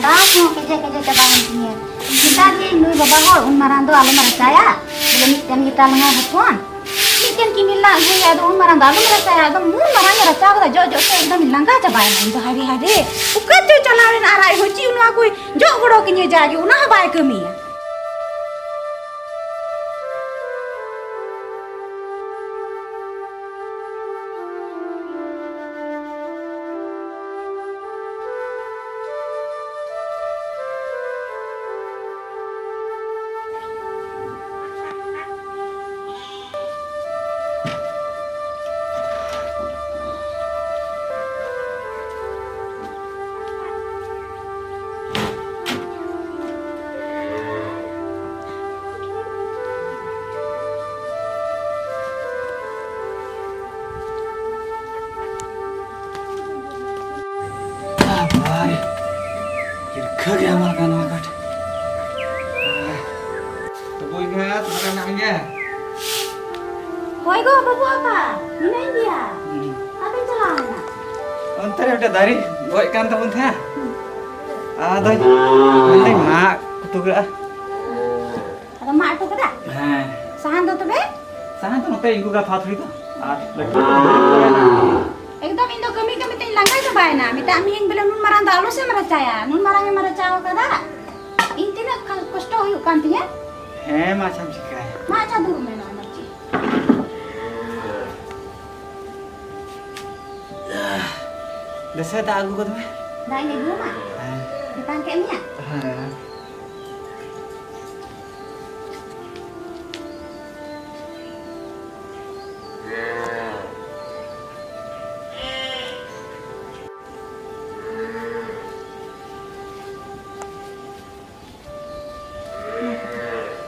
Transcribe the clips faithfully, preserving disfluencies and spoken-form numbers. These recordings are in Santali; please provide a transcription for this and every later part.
ᱫᱟᱜ ᱦᱚᱸ ᱠᱮᱡᱮ ᱠᱮᱡᱮ ᱪᱟᱵᱟᱭᱮᱱ ᱛᱤᱧᱟᱹ᱾ ᱢᱮᱛᱟ ᱫᱤᱭᱟᱹᱧ, ᱱᱩᱭ ᱵᱟᱵᱟ ᱦᱚᱲ ᱩᱱ ᱢᱟᱨᱟᱝ ᱫᱚ ᱟᱞᱚᱢ ᱨᱟᱪᱟᱭᱟ, ᱵᱚᱞᱮ ᱢᱤᱫᱴᱮᱱ ᱜᱮᱛᱟ ᱞᱟᱝᱟ ᱦᱚᱯᱚᱱ, ᱢᱤᱫᱴᱮᱱ ᱠᱤᱢᱤᱱ ᱞᱟᱝ ᱟᱹᱜᱩᱭᱟ, ᱟᱫᱚ ᱩᱱ ᱢᱟᱨᱟᱝ ᱫᱚ ᱟᱞᱚᱢ ᱨᱟᱪᱟᱭᱟ, ᱟᱫᱚ ᱩᱱ ᱢᱟᱨᱟᱝ ᱮ ᱨᱟᱪᱟ ᱠᱟᱫᱟ, ᱡᱚᱜ ᱡᱚᱜ ᱛᱮ ᱮᱠᱫᱚᱢ ᱤᱧ ᱞᱟᱸᱜᱟ ᱪᱟᱵᱟᱭᱮᱱᱟ᱾ ᱤᱧ ᱫᱚ ᱦᱟᱭᱨᱮ ᱦᱟᱭᱨᱮ, ᱚᱠᱟ ᱪᱚᱭ ᱪᱟᱞᱟᱣ ᱮᱱᱟ, ᱟᱨ ᱟᱡ ᱦᱚᱸ ᱪᱮᱫ ᱱᱚᱣᱟ ᱠᱚᱭ ᱡᱚᱜ ᱜᱚᱲᱚ ᱠᱤᱧᱟᱹ, ᱡᱟᱜᱮ ᱚᱱᱟ ᱦᱚᱸ ᱵᱟᱭ ᱠᱟᱹᱢᱤᱭᱟ᱾ ᱵᱟᱵᱟᱨᱮ, ᱦᱤᱨᱠᱷᱟᱹ ᱜᱮ ᱦᱟᱢᱟᱞ ᱠᱟᱱᱟ ᱱᱚᱣᱟ ᱠᱟᱴ᱾ ᱛᱚ ᱵᱚᱭᱦᱟ, ᱛᱟᱦᱞᱮ ᱢᱮᱱᱟᱜ ᱢᱮᱭᱟ? ᱦᱳᱭ ᱜᱚ, ᱵᱟᱹᱵᱩ ᱟᱯᱟ, ᱢᱤᱱᱟᱹᱧ ᱜᱮᱭᱟ᱾ ᱦᱩᱸ᱾ ᱟᱫᱚᱧ ᱪᱟᱞᱟᱣ ᱞᱮᱱᱟ᱾ ᱚᱱᱛᱮ ᱨᱮ ᱢᱤᱫᱴᱮᱡ ᱫᱟᱨᱮ ᱜᱚᱡ ᱠᱟᱱ ᱛᱟᱵᱚᱱ ᱛᱟᱦᱮᱸᱫ᱾ ᱟᱫᱚᱧ ᱢᱮᱱᱫᱟᱹᱧ ᱢᱟᱜ ᱠᱩᱛᱩ ᱠᱟᱜᱼᱟ᱾ ᱟᱫᱚ ᱢᱟᱜ ᱦᱚᱴᱚ ᱠᱟᱫᱟ? ᱦᱮᱸ᱾ ᱥᱟᱦᱟᱱ ᱫᱚ ᱛᱚᱵᱮ? ᱥᱟᱦᱟᱱ ᱫᱚ ᱱᱚᱛᱮ ᱤᱧ ᱜᱚᱜᱚ ᱛᱷᱟᱯ ᱦᱩᱭ ᱫᱚ᱾ ᱟᱨ ᱞᱟᱹᱴᱩ ᱞᱟᱹᱴᱩ ᱫᱟᱨᱮ ᱠᱚ ᱢᱮᱱᱟᱜᱼᱟ᱾ ᱮᱠᱫᱚᱢ ᱤᱧ ᱫᱚ ᱠᱟᱹᱢᱤ ᱠᱟᱹᱢᱤ ᱛᱮᱧ ᱞᱟᱸᱜᱟ ᱪᱟᱵᱟᱭᱮᱱᱟ᱾ ᱢᱮᱛᱟᱜ ᱢᱤᱭᱟᱹᱧ ᱵᱚᱞᱮ ᱱᱩᱱ ᱢᱟᱨᱟᱝ ᱫᱚ ᱟᱞᱚ ᱥᱮᱢ ᱨᱟᱪᱟᱭᱟ, ᱱᱩᱱ ᱢᱟᱨᱟᱝ ᱮᱢ ᱨᱟᱪᱟᱣ ᱠᱟᱫᱟ᱾ ᱤᱧ ᱛᱤᱱᱟᱹᱜ ᱠᱷᱟ-, ᱠᱚᱥᱴᱚ ᱦᱩᱭᱩᱜ ᱠᱟᱱ ᱛᱤᱧᱟᱹ᱾ ᱦᱮᱸ, ᱢᱟ ᱟᱪᱪᱷᱟᱢ ᱪᱤᱠᱟᱹᱭᱟ᱾ ᱢᱟ ᱟᱪᱪᱷᱟ, ᱫᱩᱲᱩᱵ ᱢᱮ ᱱᱚᱜᱼᱚᱭ ᱢᱟᱹᱪᱤ᱾ ᱫᱮᱥᱮ ᱫᱟᱜ ᱟᱹᱜᱩ ᱜᱚᱫ ᱢᱮ᱾ ᱫᱟᱜ ᱤᱧ ᱟᱹᱜᱩ ᱟᱢᱟ? ᱦᱮᱸ᱾ ᱛᱮᱛᱟᱝ ᱠᱮᱫ ᱢᱮᱭᱟ? ᱦᱮᱸ᱾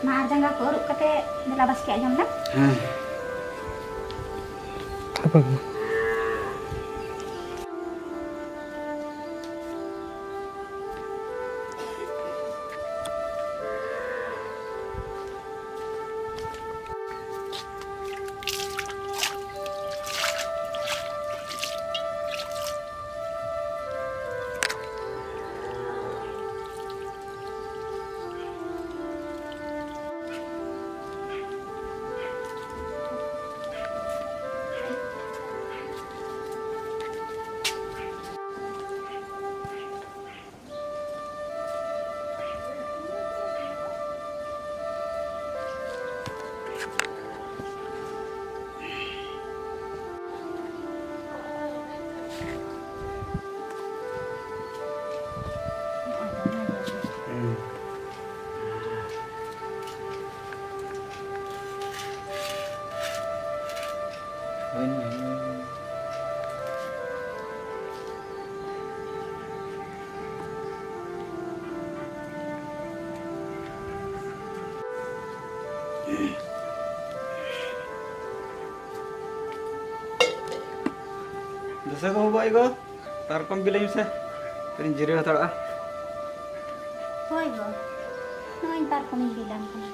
ᱢᱟ, ᱟᱨ ᱡᱟᱸᱜᱟ ᱠᱚ ᱟᱹᱨᱩᱵ ᱠᱟᱛᱮ ᱫᱮᱞᱟ ᱵᱟᱥᱠᱮᱭᱟᱜ ᱡᱚᱢ ᱞᱮᱢ᱾ ᱦᱮᱸ᱾ ᱦᱟᱯᱮ᱾ ᱦᱩᱸ᱾ ᱦᱩᱭ ᱱᱟ, ᱦᱩᱭ ᱱᱟ᱾ ᱫᱩᱥᱮ ᱠᱚ ᱵᱟᱵᱟ ᱟᱭᱳ ᱠᱚ, ᱯᱟᱨᱠᱚᱢ ᱵᱤᱞᱟᱹᱧ ᱢᱮᱥᱮ, ᱠᱟᱹᱴᱤᱡ ᱤᱧ ᱡᱤᱨᱟᱹᱣ ᱦᱟᱛᱟᱲᱚᱜᱼᱟ᱾ ᱦᱳᱭ ᱜᱚ, ᱱᱚᱜᱼᱚᱭ ᱯᱟᱨᱠᱚᱢᱤᱧ ᱵᱤᱞᱟᱢ ᱠᱟᱱᱟ᱾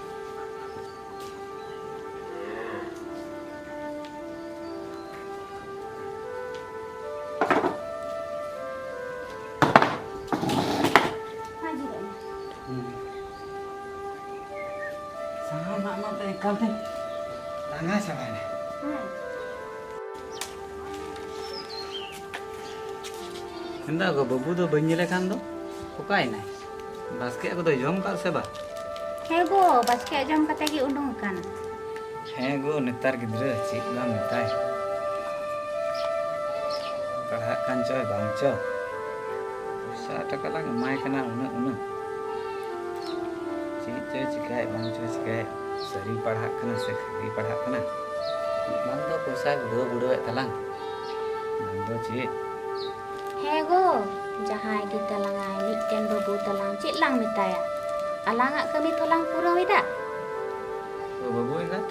ᱢᱟ ᱡᱤᱨᱟᱹᱜ ᱢᱮ᱾ ᱦᱩᱸ᱾ ᱥᱟᱦᱟᱱ ᱢᱟᱜ ᱢᱟᱜ ᱛᱮ ᱮᱠᱟᱞ ᱛᱮ ᱞᱟᱸᱜᱟ ᱪᱟᱵᱟᱭᱮᱱᱟ᱾ ᱦᱮᱸ᱾ ᱢᱮᱱᱫᱟ ᱜᱚ, ᱵᱟᱹᱵᱩ ᱫᱚ ᱵᱟᱹᱧ ᱧᱮᱞᱮ ᱠᱟᱱ ᱫᱚ, ᱚᱠᱟᱭᱮᱱᱟᱭ? ᱵᱟᱥᱠᱮᱭᱟᱜ ᱠᱚᱫᱚᱭ ᱡᱚᱢ ᱠᱟᱜ ᱥᱮ ᱵᱟ? ᱦᱮᱸ ᱜᱚ, ᱵᱟᱥᱠᱮᱭᱟᱜ ᱡᱚᱢ ᱠᱟᱛᱮ ᱜᱮ ᱩᱰᱩᱝ ᱟᱠᱟᱱᱟ᱾ ᱦᱮᱸ ᱜᱚ, ᱱᱮᱛᱟᱨ ᱜᱤᱫᱽᱨᱟᱹ ᱪᱮᱫ ᱵᱟᱢ ᱢᱮᱛᱟᱭ, ᱯᱟᱲᱦᱟᱜ ᱠᱟᱱ ᱪᱚᱭ ᱵᱟᱝ ᱪᱚ, ᱯᱚᱭᱥᱟ ᱴᱟᱠᱟ ᱞᱟᱝ ᱮᱢᱟᱭ ᱠᱟᱱᱟ ᱩᱱᱟᱹᱜ ᱩᱱᱟᱹᱜ, ᱪᱮᱫ ᱪᱚᱭ ᱪᱤᱠᱟᱹᱭᱮᱫ ᱵᱟᱝ ᱪᱚᱭ ᱪᱤᱠᱟᱹᱭᱮᱫ, ᱥᱟᱹᱨᱤ ᱯᱟᱲᱦᱟᱜ ᱠᱟᱱᱟ ᱥᱮ ᱠᱷᱟᱹᱞᱤ ᱯᱟᱲᱦᱟᱜ ᱠᱟᱱᱟ? ᱵᱟᱝ ᱫᱚ ᱯᱚᱭᱥᱟᱭ ᱩᱰᱟᱹᱣ ᱩᱰᱟᱹᱣᱮᱫ ᱛᱟᱞᱟᱝ, ᱵᱟᱝ ᱫᱚ ᱪᱮᱫ᱾ ᱦᱮᱸ ᱜᱚ, ᱡᱟᱦᱟᱸᱭ ᱜᱮ ᱛᱟᱞᱟᱝᱟᱭ, ᱢᱤᱫᱴᱮᱱ ᱵᱟᱹᱵᱩ ᱛᱟᱞᱟᱝ, ᱪᱮᱫ ᱞᱟᱝ ᱢᱮᱛᱟᱭᱟ? ᱟᱞᱟᱝᱟᱜ ᱠᱟᱹᱢᱤ ᱛᱚᱞᱟᱝ ᱯᱩᱨᱟᱹᱣ ᱮᱫᱟ᱾ ᱚ ᱵᱟᱹᱵᱩ ᱮᱸᱜᱟᱛ,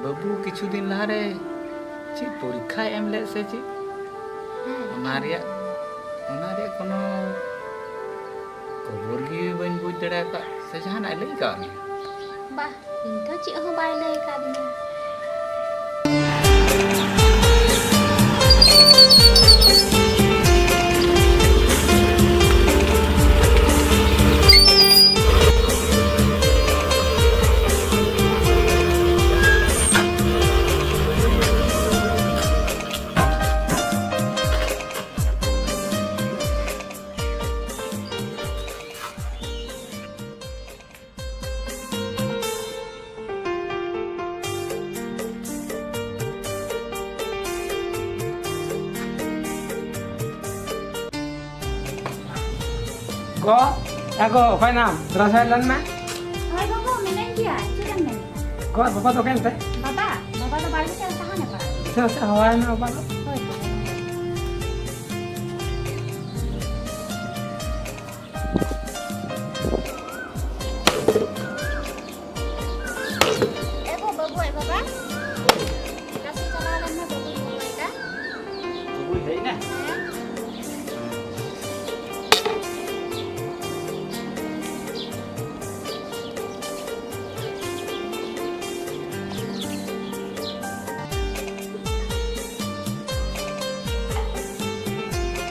ᱵᱟᱹᱵᱩ ᱠᱤᱪᱷᱩ ᱫᱤᱱ ᱞᱟᱦᱟᱨᱮ ᱪᱮᱫ ᱯᱚᱨᱤᱠᱠᱷᱟᱭ ᱮᱢ ᱞᱮᱫ ᱥᱮ ᱪᱮᱫ? ᱦᱮᱸ᱾ ᱚᱱᱟ ᱨᱮᱭᱟᱜ, ᱚᱱᱟ ᱨᱮᱭᱟᱜ ᱠᱳᱱᱳ ᱠᱷᱚᱵᱚᱨ ᱜᱮ ᱵᱟᱹᱧ ᱵᱩᱡᱽ ᱫᱟᱲᱮ ᱟᱠᱟᱫ, ᱥᱮ ᱡᱟᱦᱟᱱᱟᱜ ᱮ ᱞᱟᱹᱭ ᱟᱠᱟᱫ ᱢᱮᱭᱟ? ᱵᱟᱦ, ᱤᱧ ᱫᱚ ᱪᱮᱫ ᱦᱚᱸ ᱵᱟᱭ ᱞᱟᱹᱭ ᱟᱠᱟᱫᱤᱧᱟ᱾ ᱜᱚ, ᱮ ᱜᱚ, ᱚᱠᱟᱭ ᱱᱟᱢ? ᱫᱮᱞᱟ ᱥᱮ ᱦᱮᱡ ᱞᱮᱱ ᱢᱮ᱾ ᱦᱳᱭ ᱜᱚᱜᱚ, ᱢᱮᱱᱟᱹᱧ ᱜᱮᱭᱟ᱾ ᱪᱮᱫ ᱮᱢ ᱢᱮᱱᱫᱟ? ᱜᱚ, ᱵᱟᱵᱟ ᱫᱚ ᱚᱠᱟᱭᱮᱱ ᱛᱮ? ᱵᱟᱵᱟ? ᱵᱟᱵᱟ ᱫᱚ ᱵᱟᱲᱜᱮ ᱥᱮᱫ ᱨᱮ ᱛᱟᱦᱮᱸ ᱠᱟᱱᱟ᱾ ᱟᱪᱪᱷᱟ, ᱟᱪᱪᱷᱟ, ᱦᱚᱦᱚᱣᱟᱭ ᱢᱮ ᱵᱟᱵᱟ ᱫᱚ᱾ ᱦᱳᱭ ᱜᱚᱜᱚ᱾ ᱮ ᱜᱚ, ᱵᱟᱹᱵᱩ ᱟᱡ ᱵᱟᱵᱟ ᱚᱠᱟ ᱥᱮᱫ ᱪᱟᱞᱟᱣ ᱞᱮᱱ ᱢᱟ, ᱵᱟᱹᱵᱩᱧ ᱦᱚᱦᱚᱭᱮᱫᱟ᱾ ᱵᱟᱹᱵᱩᱭ ᱦᱮᱡ ᱮᱱᱟ? ᱦᱮᱸ᱾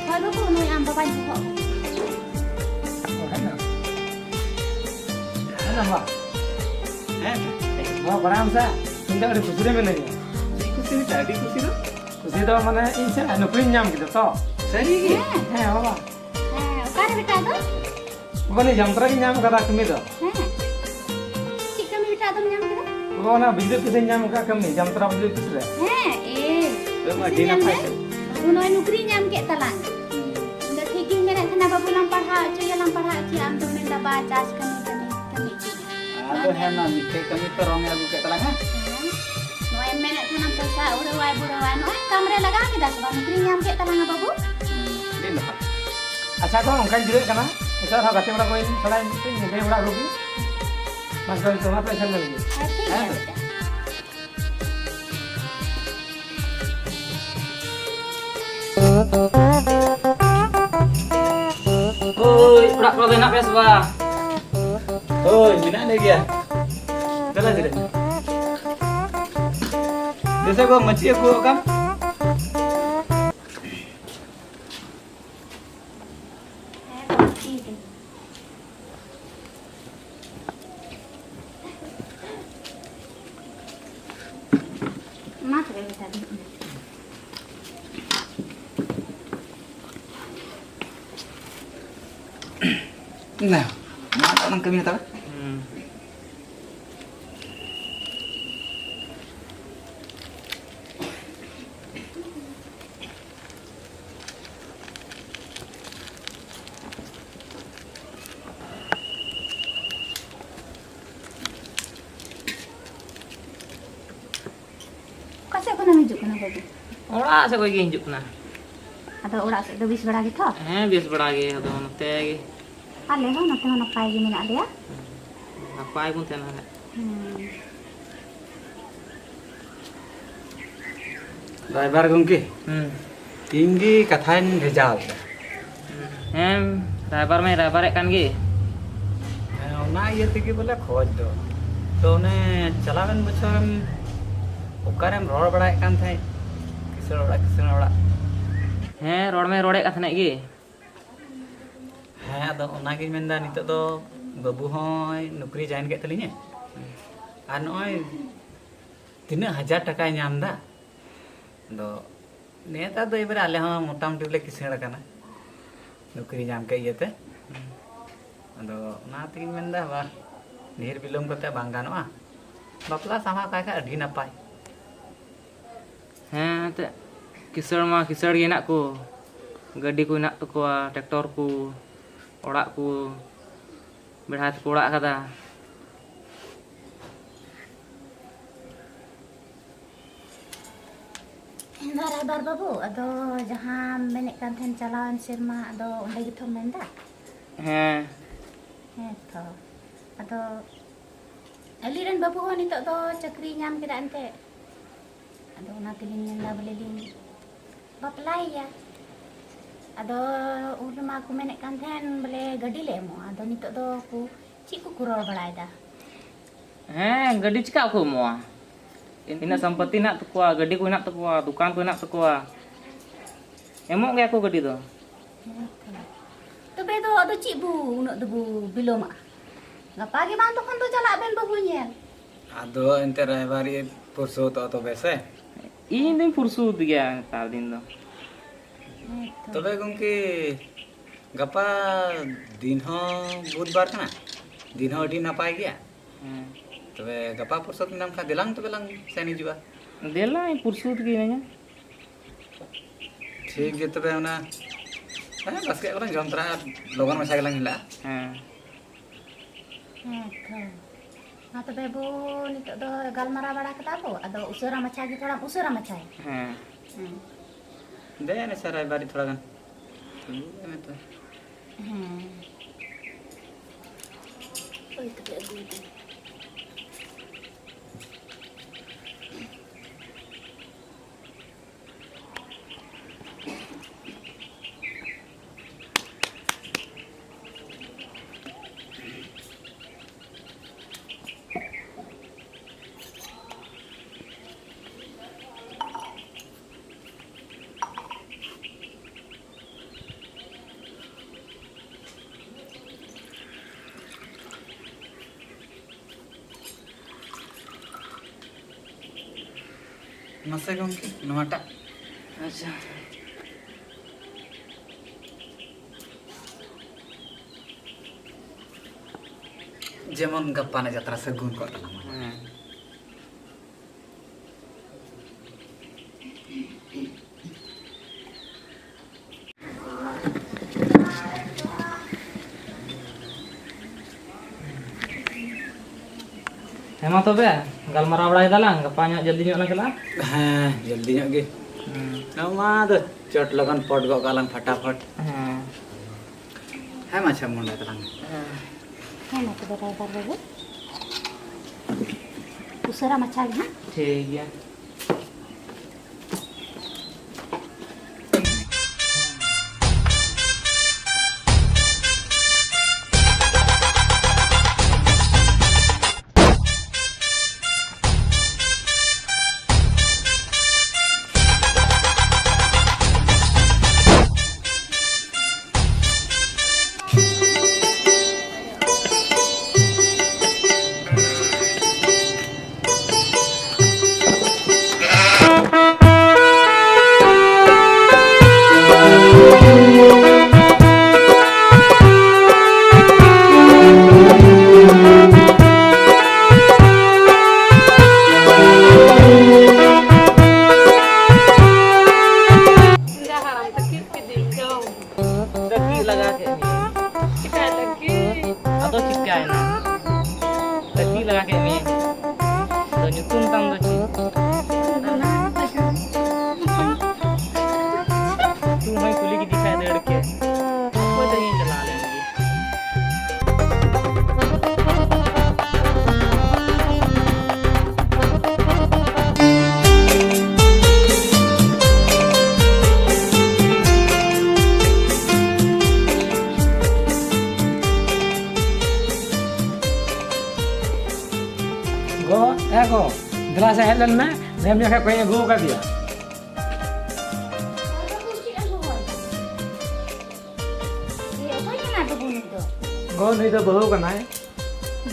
ᱦᱳᱭ ᱵᱟᱹᱵᱩ, ᱱᱩᱭ ᱟᱢ ᱵᱟᱵᱟᱧ ᱦᱚᱦᱚ ᱟᱠᱟᱫᱟ᱾ ᱦᱮᱸ, ᱵᱟ᱾ ᱦᱮᱸ᱾ ᱱᱚᱣᱟ ᱵᱟᱲᱟᱭᱟᱢ ᱥᱮ, ᱤᱧ ᱫᱚ ᱟᱹᱰᱤ ᱠᱩᱥᱤ ᱨᱮ ᱢᱤᱱᱟᱹᱧᱟ᱾ ᱪᱮᱫ ᱠᱩᱥᱤ ᱵᱮᱴᱟ, ᱟᱹᱰᱤ ᱠᱩᱥᱤ ᱫᱚ? ᱠᱩᱥᱤ ᱫᱚ ᱢᱟᱱᱮ ᱤᱧ ᱥᱮ ᱱᱚᱠᱨᱤᱧ ᱧᱟᱢ ᱠᱮᱫᱟ ᱛᱚ᱾ ᱥᱟᱹᱨᱤ ᱜᱮ? ᱦᱮᱸ᱾ ᱦᱮᱸ ᱵᱟᱵᱟ᱾ ᱦᱮᱸ, ᱚᱠᱟᱨᱮ ᱵᱮᱴᱟ ᱟᱫᱚ? ᱵᱟᱵᱟ, ᱱᱤᱭᱟᱹ ᱡᱟᱢᱛᱟᱨᱟ ᱜᱤᱧ ᱧᱟᱢ ᱠᱟᱫᱟ ᱠᱟᱹᱢᱤ ᱫᱚ᱾ ᱦᱮᱸ᱾ ᱪᱮᱫ ᱠᱟᱹᱢᱤ ᱵᱮᱴᱟ ᱟᱫᱚᱢ ᱧᱟᱢ ᱠᱮᱫᱟ? ᱵᱟᱵᱟ, ᱚᱱᱟ ᱵᱤᱡᱽᱞᱤ ᱚᱯᱷᱤᱥ ᱨᱮᱧ ᱧᱟᱢ ᱠᱟᱫᱟ ᱠᱟᱹᱢᱤ, ᱡᱟᱢᱛᱟᱨᱟ ᱵᱤᱡᱽᱞᱤ ᱚᱯᱷᱤᱥ ᱨᱮ᱾ ᱦᱮᱸ, ᱮ᱾ ᱵᱟᱵᱟ, ᱟᱹᱰᱤ ᱱᱟᱯᱟᱭ ᱠᱟᱹᱢᱤ᱾ ᱵᱟᱹᱵᱩ ᱱᱚᱜᱼᱚᱭ ᱱᱚᱠᱨᱤᱭ ᱧᱟᱢ ᱠᱮᱫ ᱛᱟᱞᱟᱝ᱾ ᱦᱩᱸ᱾ ᱤᱧ ᱫᱚ ᱴᱷᱤᱠ ᱜᱤᱧ ᱢᱮᱱᱮᱫ ᱛᱟᱦᱮᱱᱟ, ᱵᱟᱹᱵᱩ ᱞᱟᱝ ᱯᱟᱲᱦᱟᱣ ᱦᱚᱪᱚᱭᱟ, ᱞᱟᱝ ᱯᱟᱲᱦᱟᱣ ᱦᱚᱪᱚᱭᱟ, ᱟᱢ ᱫᱚᱢ ᱢᱮᱱᱫᱟ ᱵᱟ, ᱪᱟᱥ ᱠᱟᱹᱢᱤ, ᱠᱟᱹᱢᱤ, ᱠᱟᱹᱢᱤ ᱦᱚᱪᱚᱭᱟ᱾ ᱟᱫᱚ ᱦᱮᱸ ᱢᱟ, ᱢᱤᱫᱴᱮᱡ ᱠᱟᱹᱢᱤ ᱛᱚ ᱨᱚᱝ ᱮ ᱟᱹᱜᱩ ᱠᱮᱫ ᱛᱟᱞᱟᱝᱟ᱾ ᱦᱮᱸ, ᱱᱚᱜᱼᱚᱭ ᱮᱢ ᱢᱮᱱᱮᱫ ᱛᱟᱦᱮᱱᱟᱢ ᱯᱚᱭᱥᱟ ᱩᱲᱟᱹᱣᱟᱭ ᱵᱩᱲᱟᱹᱣᱟᱭ, ᱱᱚᱜᱼᱚᱭ ᱠᱟᱢ ᱨᱮ ᱞᱟᱜᱟᱣ ᱠᱮᱫᱟ ᱥᱮ ᱵᱟᱝ? ᱱᱚᱠᱨᱤ ᱧᱟᱢ ᱠᱮᱫ ᱛᱟᱞᱟᱝᱟ ᱵᱟᱹᱵᱩ᱾ ᱟᱹᱰᱤ ᱱᱟᱯᱟᱭ᱾ ᱟᱪᱪᱷᱟ ᱜᱚ, ᱚᱱᱠᱟᱧ ᱡᱤᱨᱟᱹᱜ ᱠᱟᱱᱟ, ᱮᱴᱟᱜ ᱦᱚᱸ ᱜᱟᱛᱮ ᱠᱚᱲᱟ ᱠᱚᱧ ᱛᱷᱚᱲᱟᱧ ᱧᱮᱞ ᱵᱟᱲᱟ ᱟᱠᱚ ᱜᱮ᱾ ᱵᱟᱝ ᱪᱚᱝ ᱱᱤᱛᱚᱜ ᱢᱟ ᱯᱮ ᱥᱮᱱ ᱞᱮᱱ ᱜᱮ᱾ ᱦᱮᱸ, ᱴᱷᱤᱠ ᱜᱮᱭᱟ ᱦᱮᱸ᱾ ᱵᱮᱴᱟ᱾ ᱦᱳᱭ, ᱚᱲᱟᱜ ᱠᱚᱨᱮ ᱫᱚ ᱦᱮᱱᱟᱜ ᱯᱮᱭᱟ ᱥᱮ ᱵᱟᱝ? ᱦᱳᱭ, ᱢᱮᱱᱟᱜ ᱞᱮ ᱜᱮᱭᱟ᱾ ᱫᱮᱞᱟ ᱫᱮᱞᱟ᱾ ᱫᱮᱥᱮ ᱜᱚ, ᱢᱟᱹᱪᱤ ᱟᱹᱜᱩ ᱟᱠᱟᱱ᱾ ᱢᱟ ᱛᱚᱵᱮ ᱵᱮᱴᱟ ᱫᱚ᱾ ᱱᱟ, ᱢᱟ ᱛᱟᱞᱟᱝ ᱠᱟᱹᱢᱤ ᱦᱟᱛᱟᱲᱟ᱾ ᱦᱩᱸ᱾ ᱚᱲᱟᱜ ᱥᱮᱫ ᱠᱷᱚᱱ ᱜᱮ ᱦᱤᱡᱩᱜ ᱠᱟᱱᱟ᱾ ᱟᱫᱚ ᱚᱲᱟᱜ ᱥᱮᱫ ᱫᱚ ᱵᱮᱥ ᱵᱟᱲᱟ ᱜᱮᱛᱚ? ᱦᱮᱸ, ᱵᱮᱥ ᱵᱟᱲᱟ ᱜᱮ᱾ ᱟᱫᱚ ᱱᱚᱛᱮ ᱜᱮ᱾ ᱟᱞᱮ ᱦᱚᱸ ᱱᱚᱛᱮ ᱦᱚᱸ ᱱᱟᱯᱟᱭ ᱜᱮ ᱢᱮᱱᱟᱜ ᱞᱮᱭᱟ᱾ ᱱᱟᱯᱟᱭ ᱵᱚᱱ ᱛᱟᱦᱮᱱᱟ ᱱᱟᱦᱟᱜ᱾ ᱦᱩᱸ᱾ ᱨᱟᱭᱵᱟᱨ ᱜᱚᱢᱠᱮ, ᱦᱩᱸ᱾ ᱤᱧ ᱜᱮ ᱠᱟᱛᱷᱟᱧ ᱵᱷᱮᱡᱟ ᱞᱮᱫᱟ᱾ ᱦᱮᱸ, ᱨᱟᱭᱵᱟᱨ ᱢᱟᱭ ᱨᱟᱭᱵᱟᱨᱮᱫ ᱠᱟᱱ ᱜᱮ᱾ ᱦᱮᱸ, ᱚᱱᱟ ᱤᱭᱟᱹ ᱛᱮᱜᱮ ᱵᱚᱞᱮ ᱠᱷᱚᱡᱽ ᱫᱚ᱾ ᱛᱚ, ᱚᱱᱮ ᱪᱟᱞᱟᱣᱮᱱ ᱵᱚᱪᱷᱚᱨᱮᱢ ᱚᱠᱟᱨᱮᱢ ᱨᱚᱲ ᱵᱟᱲᱟᱭᱮᱫ ᱠᱟᱱ ᱛᱟᱦᱮᱸᱫ, ᱠᱤᱥᱟᱹᱬ ᱚᱲᱟᱜ, ᱠᱤᱥᱟᱹᱬ ᱚᱲᱟᱜ᱾ ᱦᱮᱸ, ᱨᱚᱲ ᱢᱟᱭ ᱨᱚᱲᱮᱫ ᱠᱟᱱ ᱛᱟᱦᱮᱸᱫ ᱜᱮ᱾ ᱦᱮᱸ, ᱟᱫᱚ ᱚᱱᱟᱜᱤᱧ ᱢᱮᱱᱫᱟ, ᱱᱤᱛᱚᱜ ᱫᱚ ᱵᱟᱹᱵᱩ ᱦᱚᱸᱭ ᱱᱚᱠᱨᱤ ᱡᱚᱭᱮᱱ ᱠᱮᱫ ᱛᱟᱹᱞᱤᱧᱟ᱾ ᱟᱨ ᱱᱚᱜᱼᱚᱭ ᱛᱤᱱᱟᱹᱜ ᱦᱟᱡᱟᱨ ᱴᱟᱠᱟᱭ ᱧᱟᱢ ᱮᱫᱟ᱾ ᱟᱫᱚ ᱱᱮᱛᱟᱨ ᱫᱚ ᱮᱵᱟᱨᱮ ᱟᱞᱮ ᱦᱚᱸ ᱢᱚᱴᱟᱢᱩᱴᱤ ᱞᱮ ᱠᱤᱥᱟᱹᱬ ᱟᱠᱟᱱᱟ, ᱱᱚᱠᱨᱤ ᱧᱟᱢ ᱠᱮᱫ ᱤᱭᱟᱹᱛᱮ᱾ ᱟᱫᱚ ᱚᱱᱟ ᱛᱮᱜᱤᱧ ᱢᱮᱱᱫᱟ, ᱵᱟ, ᱰᱷᱮᱨ ᱵᱤᱞᱚᱢ ᱠᱟᱛᱮ ᱵᱟᱝ ᱜᱟᱱᱚᱜᱼᱟ, ᱵᱟᱯᱞᱟ ᱥᱟᱢᱟ ᱠᱟᱭ ᱠᱷᱟᱡ ᱟᱹᱰᱤ ᱱᱟᱯᱟᱭ᱾ ᱦᱮᱸ, ᱮᱱᱛᱮᱫ ᱠᱤᱥᱟᱹᱬ ᱢᱟ ᱠᱤᱥᱟᱹᱬ ᱜᱮ ᱦᱮᱱᱟᱜ ᱠᱚ, ᱜᱟᱹᱰᱤ ᱠᱚ ᱦᱮᱱᱟᱜ ᱛᱟᱠᱚᱣᱟ, ᱴᱨᱟᱠᱴᱚᱨ ᱠᱚ, ᱚᱲᱟᱜ ᱠᱚ, ᱵᱮᱲᱦᱟᱭ ᱛᱮᱠᱚ ᱚᱲᱟᱜ ᱟᱠᱟᱫᱟ᱾ ᱮᱱᱫᱟ ᱨᱟᱭᱵᱟᱨ ᱵᱟᱹᱵᱩ, ᱟᱫᱚ ᱡᱟᱦᱟᱸᱢ ᱢᱮᱱᱮᱫ ᱠᱟᱱ ᱛᱟᱦᱮᱱ ᱪᱟᱞᱟᱣᱮᱱ ᱥᱮᱨᱢᱟ, ᱟᱫᱚ ᱚᱸᱰᱮ ᱜᱮᱛᱚᱢ ᱢᱮᱱᱫᱟ? ᱦᱮᱸ᱾ ᱦᱮᱸ ᱛᱚ, ᱟᱫᱚ ᱟᱹᱞᱤᱧ ᱨᱮᱱ ᱵᱟᱹᱵᱩ ᱦᱚᱸ ᱱᱤᱛᱚᱜ ᱫᱚ ᱪᱟᱹᱠᱨᱤ ᱧᱟᱢ ᱠᱮᱫᱟ ᱮᱱᱛᱮᱫ᱾ ᱟᱫᱚ ᱚᱱᱟ ᱛᱮᱞᱤᱧ ᱢᱮᱱᱫᱟ ᱵᱚᱞᱮ ᱞᱤᱧ ᱵᱟᱯᱞᱟᱭᱮᱭᱟ᱾ ᱟᱫᱚ ᱩᱱ ᱨᱮᱢᱟ ᱠᱚ ᱢᱮᱱᱮᱫ ᱠᱟᱱ ᱛᱟᱦᱮᱱ ᱵᱚᱞᱮ ᱜᱟᱹᱰᱤ ᱞᱮ ᱮᱢᱚᱜᱼᱟ᱾ ᱟᱫᱚ ᱱᱤᱛᱚᱜ ᱫᱚ ᱠᱚ ᱪᱮᱫ ᱠᱚᱠᱚ ᱨᱚᱲ ᱵᱟᱲᱟᱭᱮᱫᱟ? ᱦᱮᱸ, ᱜᱟᱹᱰᱤ ᱪᱮᱠᱟ ᱠᱚ ᱮᱢᱚᱜᱼᱟ? ᱤᱱᱟᱹᱜ ᱥᱚᱢᱯᱚᱛᱤ ᱦᱮᱱᱟᱜ ᱛᱟᱠᱚᱣᱟ, ᱜᱟᱹᱰᱤ ᱠᱚ ᱦᱮᱱᱟᱜ ᱛᱟᱠᱚᱣᱟ, ᱫᱚᱠᱟᱱ ᱠᱚ ᱦᱮᱱᱟᱜ ᱛᱟᱠᱚᱣᱟ, ᱮᱢᱚᱜ ᱜᱮᱭᱟ ᱠᱚ ᱜᱟᱹᱰᱤ ᱫᱚ᱾ ᱛᱚᱵᱮ ᱫᱚ ᱟᱫᱚ ᱪᱮᱫ ᱵᱚ ᱩᱱᱟᱹᱜ ᱫᱚᱵᱚ ᱵᱤᱞᱚᱢᱟᱜᱼᱟ? ᱜᱟᱯᱟ ᱜᱮ ᱵᱟᱝ ᱛᱚᱠᱷᱚᱱ ᱫᱚ ᱪᱟᱞᱟᱜ ᱵᱮᱱ ᱵᱟᱹᱦᱩ ᱧᱮᱞ᱾ ᱟᱫᱚ ᱮᱱᱛᱮ ᱨᱟᱭᱵᱟᱨ ᱤᱭᱟᱹ ᱯᱩᱨᱥᱟᱹᱣ ᱛᱚ ᱛᱚᱵᱮ ᱥᱮ? ᱤᱧ ᱫᱚᱧ ᱯᱩᱨᱥᱩᱫ ᱜᱮᱭᱟ ᱱᱮᱛᱟᱨ ᱫᱤᱱ ᱫᱚ᱾ ᱦᱮᱸ ᱛᱚ᱾ ᱛᱚᱵᱮ ᱜᱚᱢᱠᱮ, ᱜᱟᱯᱟ ᱫᱤᱱ ᱦᱚᱸ ᱵᱩᱫᱷᱵᱟᱨ ᱠᱟᱱᱟ, ᱫᱤᱱ ᱦᱚᱸ ᱟᱹᱰᱤ ᱱᱟᱯᱟᱭ ᱜᱮᱭᱟ᱾ ᱦᱮᱸ᱾ ᱛᱚᱵᱮ ᱜᱟᱯᱟ ᱯᱩᱨᱥᱩᱫ ᱢᱮᱱᱟᱢ ᱠᱷᱟᱱ ᱫᱮᱞᱟᱝ ᱛᱚᱵᱮ ᱞᱟᱝ ᱥᱮᱱ ᱦᱤᱡᱩᱜᱼᱟ᱾ ᱫᱮᱞᱟᱧ ᱯᱩᱨᱥᱩᱫ ᱜᱮ ᱢᱤᱱᱟᱹᱧᱟ᱾ ᱴᱷᱤᱠ ᱜᱮᱭᱟ ᱛᱚᱵᱮ, ᱚᱱᱟ, ᱦᱮᱸ, ᱵᱟᱥᱠᱮᱭᱟᱜ ᱠᱚᱞᱟᱝ ᱡᱚᱢ ᱛᱚᱨᱟ, ᱞᱚᱜᱚᱱ ᱢᱟᱪᱷᱟ ᱜᱮᱞᱟᱝ ᱦᱮᱞᱟᱜᱼᱟ᱾ ᱦᱮᱸ᱾ ᱦᱮᱸ ᱛᱚ᱾ ᱢᱟ ᱛᱚᱵᱮ ᱵᱚ, ᱱᱤᱛᱚᱜ ᱫᱚ ᱜᱟᱞᱢᱟᱨᱟᱣ ᱵᱟᱲᱟ ᱠᱮᱫᱟ ᱵᱚ, ᱟᱫᱚ ᱩᱥᱟᱹᱨᱟ ᱢᱟᱪᱷᱟ ᱜᱮ, ᱛᱷᱚᱲᱟᱢ ᱩᱥᱟᱹᱨᱟ ᱢᱟᱪᱷᱟᱭᱟ᱾ ᱦᱮᱸ᱾ ᱦᱮᱸ᱾ ᱫᱮ, ᱮᱱᱮ ᱥᱟᱨᱟᱭ ᱵᱟᱨᱤ ᱛᱷᱚᱲᱟ ᱜᱟᱱ᱾ ᱮᱢᱮ ᱛᱚ᱾ ᱦᱮᱸ᱾ ᱳᱭ ᱛᱚᱵᱮ ᱟᱹᱜᱩᱭᱮᱫᱟᱹᱧ᱾ ᱢᱟᱥᱮ ᱜᱚᱢᱠᱮ, ᱱᱚᱣᱟᱴᱟᱜ᱾ ᱟᱪᱪᱷᱟ᱾ ᱡᱮᱢᱚᱱ ᱜᱟᱯᱟ ᱱᱟᱜ ᱡᱟᱛᱨᱟ ᱥᱟᱹᱜᱩᱱ ᱠᱚᱜ ᱛᱟᱞᱟᱝ ᱢᱟ᱾ ᱦᱮᱸ᱾ ᱦᱮᱸ ᱢᱟ ᱛᱚᱵᱮ, ᱜᱟᱞᱢᱟᱨᱟᱣ ᱵᱟᱲᱟᱭ ᱫᱟᱞᱟᱝ, ᱜᱟᱯᱟ ᱧᱚᱜ ᱡᱚᱞᱫᱤ ᱧᱚᱜ ᱞᱟᱝ ᱪᱟᱞᱟᱜᱼᱟ᱾ ᱦᱮᱸ, ᱡᱚᱞᱫᱤ ᱧᱚᱜ ᱜᱮ᱾ ᱦᱩᱸ᱾ ᱱᱚᱣᱟ ᱫᱚ ᱪᱚᱴ ᱞᱚᱜᱚᱱ ᱯᱚᱴ ᱜᱚᱜ ᱠᱟᱜ ᱞᱟᱝ ᱯᱷᱟᱴᱟᱯᱷᱚᱴ᱾ ᱦᱮᱸ᱾ ᱦᱮᱸ ᱢᱟ, ᱟᱪᱪᱷᱟ, ᱢᱚᱱᱮ ᱛᱟᱞᱟᱝ ᱢᱮ᱾ ᱦᱮᱸ᱾ ᱦᱮᱸ ᱢᱟ ᱛᱚᱵᱮ ᱨᱟᱭᱵᱟᱨ ᱵᱟᱹᱵᱩ, ᱩᱥᱟᱹᱨᱟ ᱢᱟᱪᱷᱟ ᱜᱮ ᱦᱟᱸᱜ᱾ ᱴᱷᱤᱠ ᱜᱮᱭᱟ᱾ ᱞᱮᱱ ᱢᱮ, ᱰᱷᱮᱨ ᱧᱚᱜ ᱠᱷᱟᱡ ᱠᱚᱧ ᱟᱹᱜᱩ ᱟᱠᱟᱫᱮᱭᱟ᱾ ᱚᱠᱚᱭ ᱠᱟᱱᱟ ᱵᱟᱹᱵᱩ ᱱᱩᱭ ᱫᱚ? ᱜᱚ, ᱱᱩᱭ ᱫᱚ ᱵᱟᱹᱦᱩ ᱠᱟᱱᱟᱭ᱾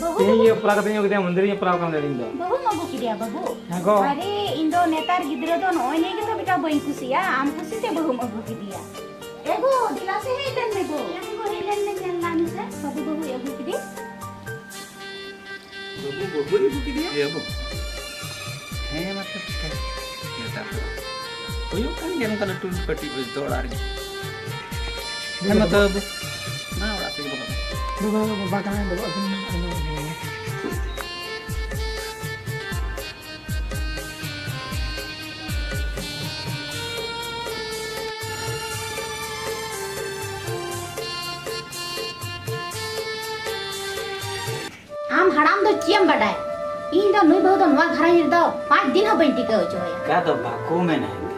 ᱵᱟᱹᱦᱩ ᱛᱮᱦᱮᱧ ᱫᱚ ᱜᱮ ᱵᱟᱯᱞᱟ ᱠᱟᱛᱮᱧ ᱟᱹᱜᱩ ᱠᱮᱫᱮᱭᱟ, ᱢᱚᱱᱫᱤᱨ ᱤᱧ ᱵᱟᱯᱞᱟ ᱠᱟᱱ ᱞᱟᱹᱭ ᱤᱧ ᱫᱚ᱾ ᱵᱟᱹᱦᱩᱢ ᱟᱹᱜᱩ ᱠᱮᱫᱮᱭᱟ ᱵᱟᱹᱵᱩ? ᱦᱮᱸ ᱜᱚ᱾ ᱟᱨᱮ, ᱤᱧ ᱫᱚ ᱱᱮᱛᱟᱨ ᱜᱤᱫᱽᱨᱟᱹ ᱫᱚ ᱱᱚᱜᱼᱚᱭ ᱱᱤᱭᱟᱹ ᱜᱮᱛᱚ ᱵᱮᱴᱟ ᱵᱟᱹᱧ ᱠᱩᱥᱤᱭᱟᱜᱼᱟ, ᱟᱢ ᱠᱩᱥᱤ ᱛᱮ ᱵᱟᱹᱦᱩᱢ ᱟᱹᱜᱩ ᱠᱮᱫᱮᱭᱟ᱾ ᱮ ᱜᱚ, ᱫᱮᱞᱟ ᱥᱮ ᱦᱮᱡ ᱞᱮᱱ ᱢᱮ ᱜᱚ᱾ ᱦᱮᱸ ᱜᱚ, ᱦᱮᱡ ᱞᱮᱱ ᱢᱮ, ᱧᱮᱞ ᱞᱟᱝ ᱢᱮᱥᱮ, ᱵᱟᱹᱵᱩ, ᱵᱟᱹᱦᱩᱭ ᱟᱹᱜᱩ ᱠᱮᱫᱮ᱾ ᱵᱟᱹᱵᱩ, ᱵᱟᱹᱵᱩᱭ ᱟᱹᱜᱩ ᱠᱮᱫᱮᱭᱟ? ᱦᱮᱸ ᱵᱟᱹᱵᱩ᱾ ᱦᱮᱸ ᱢᱟ ᱛᱚᱵᱮ ᱪᱤᱠᱟᱹᱭᱟ? ᱱᱮᱛᱟᱨ ᱫᱚ ᱦᱩᱭᱩᱜ ᱠᱟᱱ ᱜᱮᱭᱟ ᱱᱚᱝᱠᱟ ᱞᱟᱹᱴᱩ ᱞᱟᱹᱴᱩ ᱠᱟᱹᱴᱤᱡ ᱵᱚᱭᱮᱥ ᱫᱚ ᱚᱲᱟᱜ ᱨᱮᱜᱮ᱾ ᱦᱮᱸ ᱢᱟ ᱛᱚᱵᱮ ᱵᱟᱹᱵᱩ, ᱢᱟ ᱚᱲᱟᱜ ᱥᱮᱫ ᱜᱮ ᱵᱚᱞᱚᱜ ᱢᱮ᱾ ᱵᱟᱹᱵᱩ, ᱵᱟᱹᱵᱩ, ᱵᱟᱵᱟ ᱠᱟᱱᱟᱭ, ᱵᱟᱵᱟ ᱟᱹᱠᱤᱱ ᱟᱭᱳ ᱦᱚᱲ ᱜᱮ᱾ ᱟᱢ ᱦᱟᱲᱟᱢ ᱫᱚ ᱪᱮᱫ ᱮᱢ ᱵᱟᱰᱟᱭ? ᱤᱧ ᱫᱚ ᱱᱩᱭ ᱵᱟᱹᱦᱩ ᱫᱚ ᱱᱚᱣᱟ ᱜᱷᱟᱨᱚᱸᱡᱽ ᱨᱮᱫᱚ ᱯᱟᱸᱪ ᱫᱤᱱ ᱦᱚᱸ ᱵᱟᱹᱧ ᱴᱤᱠᱟᱹᱣ ᱦᱚᱪᱚ ᱟᱭᱟ᱾ ᱚᱱᱠᱟ ᱫᱚ ᱵᱟᱠᱚ ᱢᱮᱱᱟ ᱮᱱᱛᱮ᱾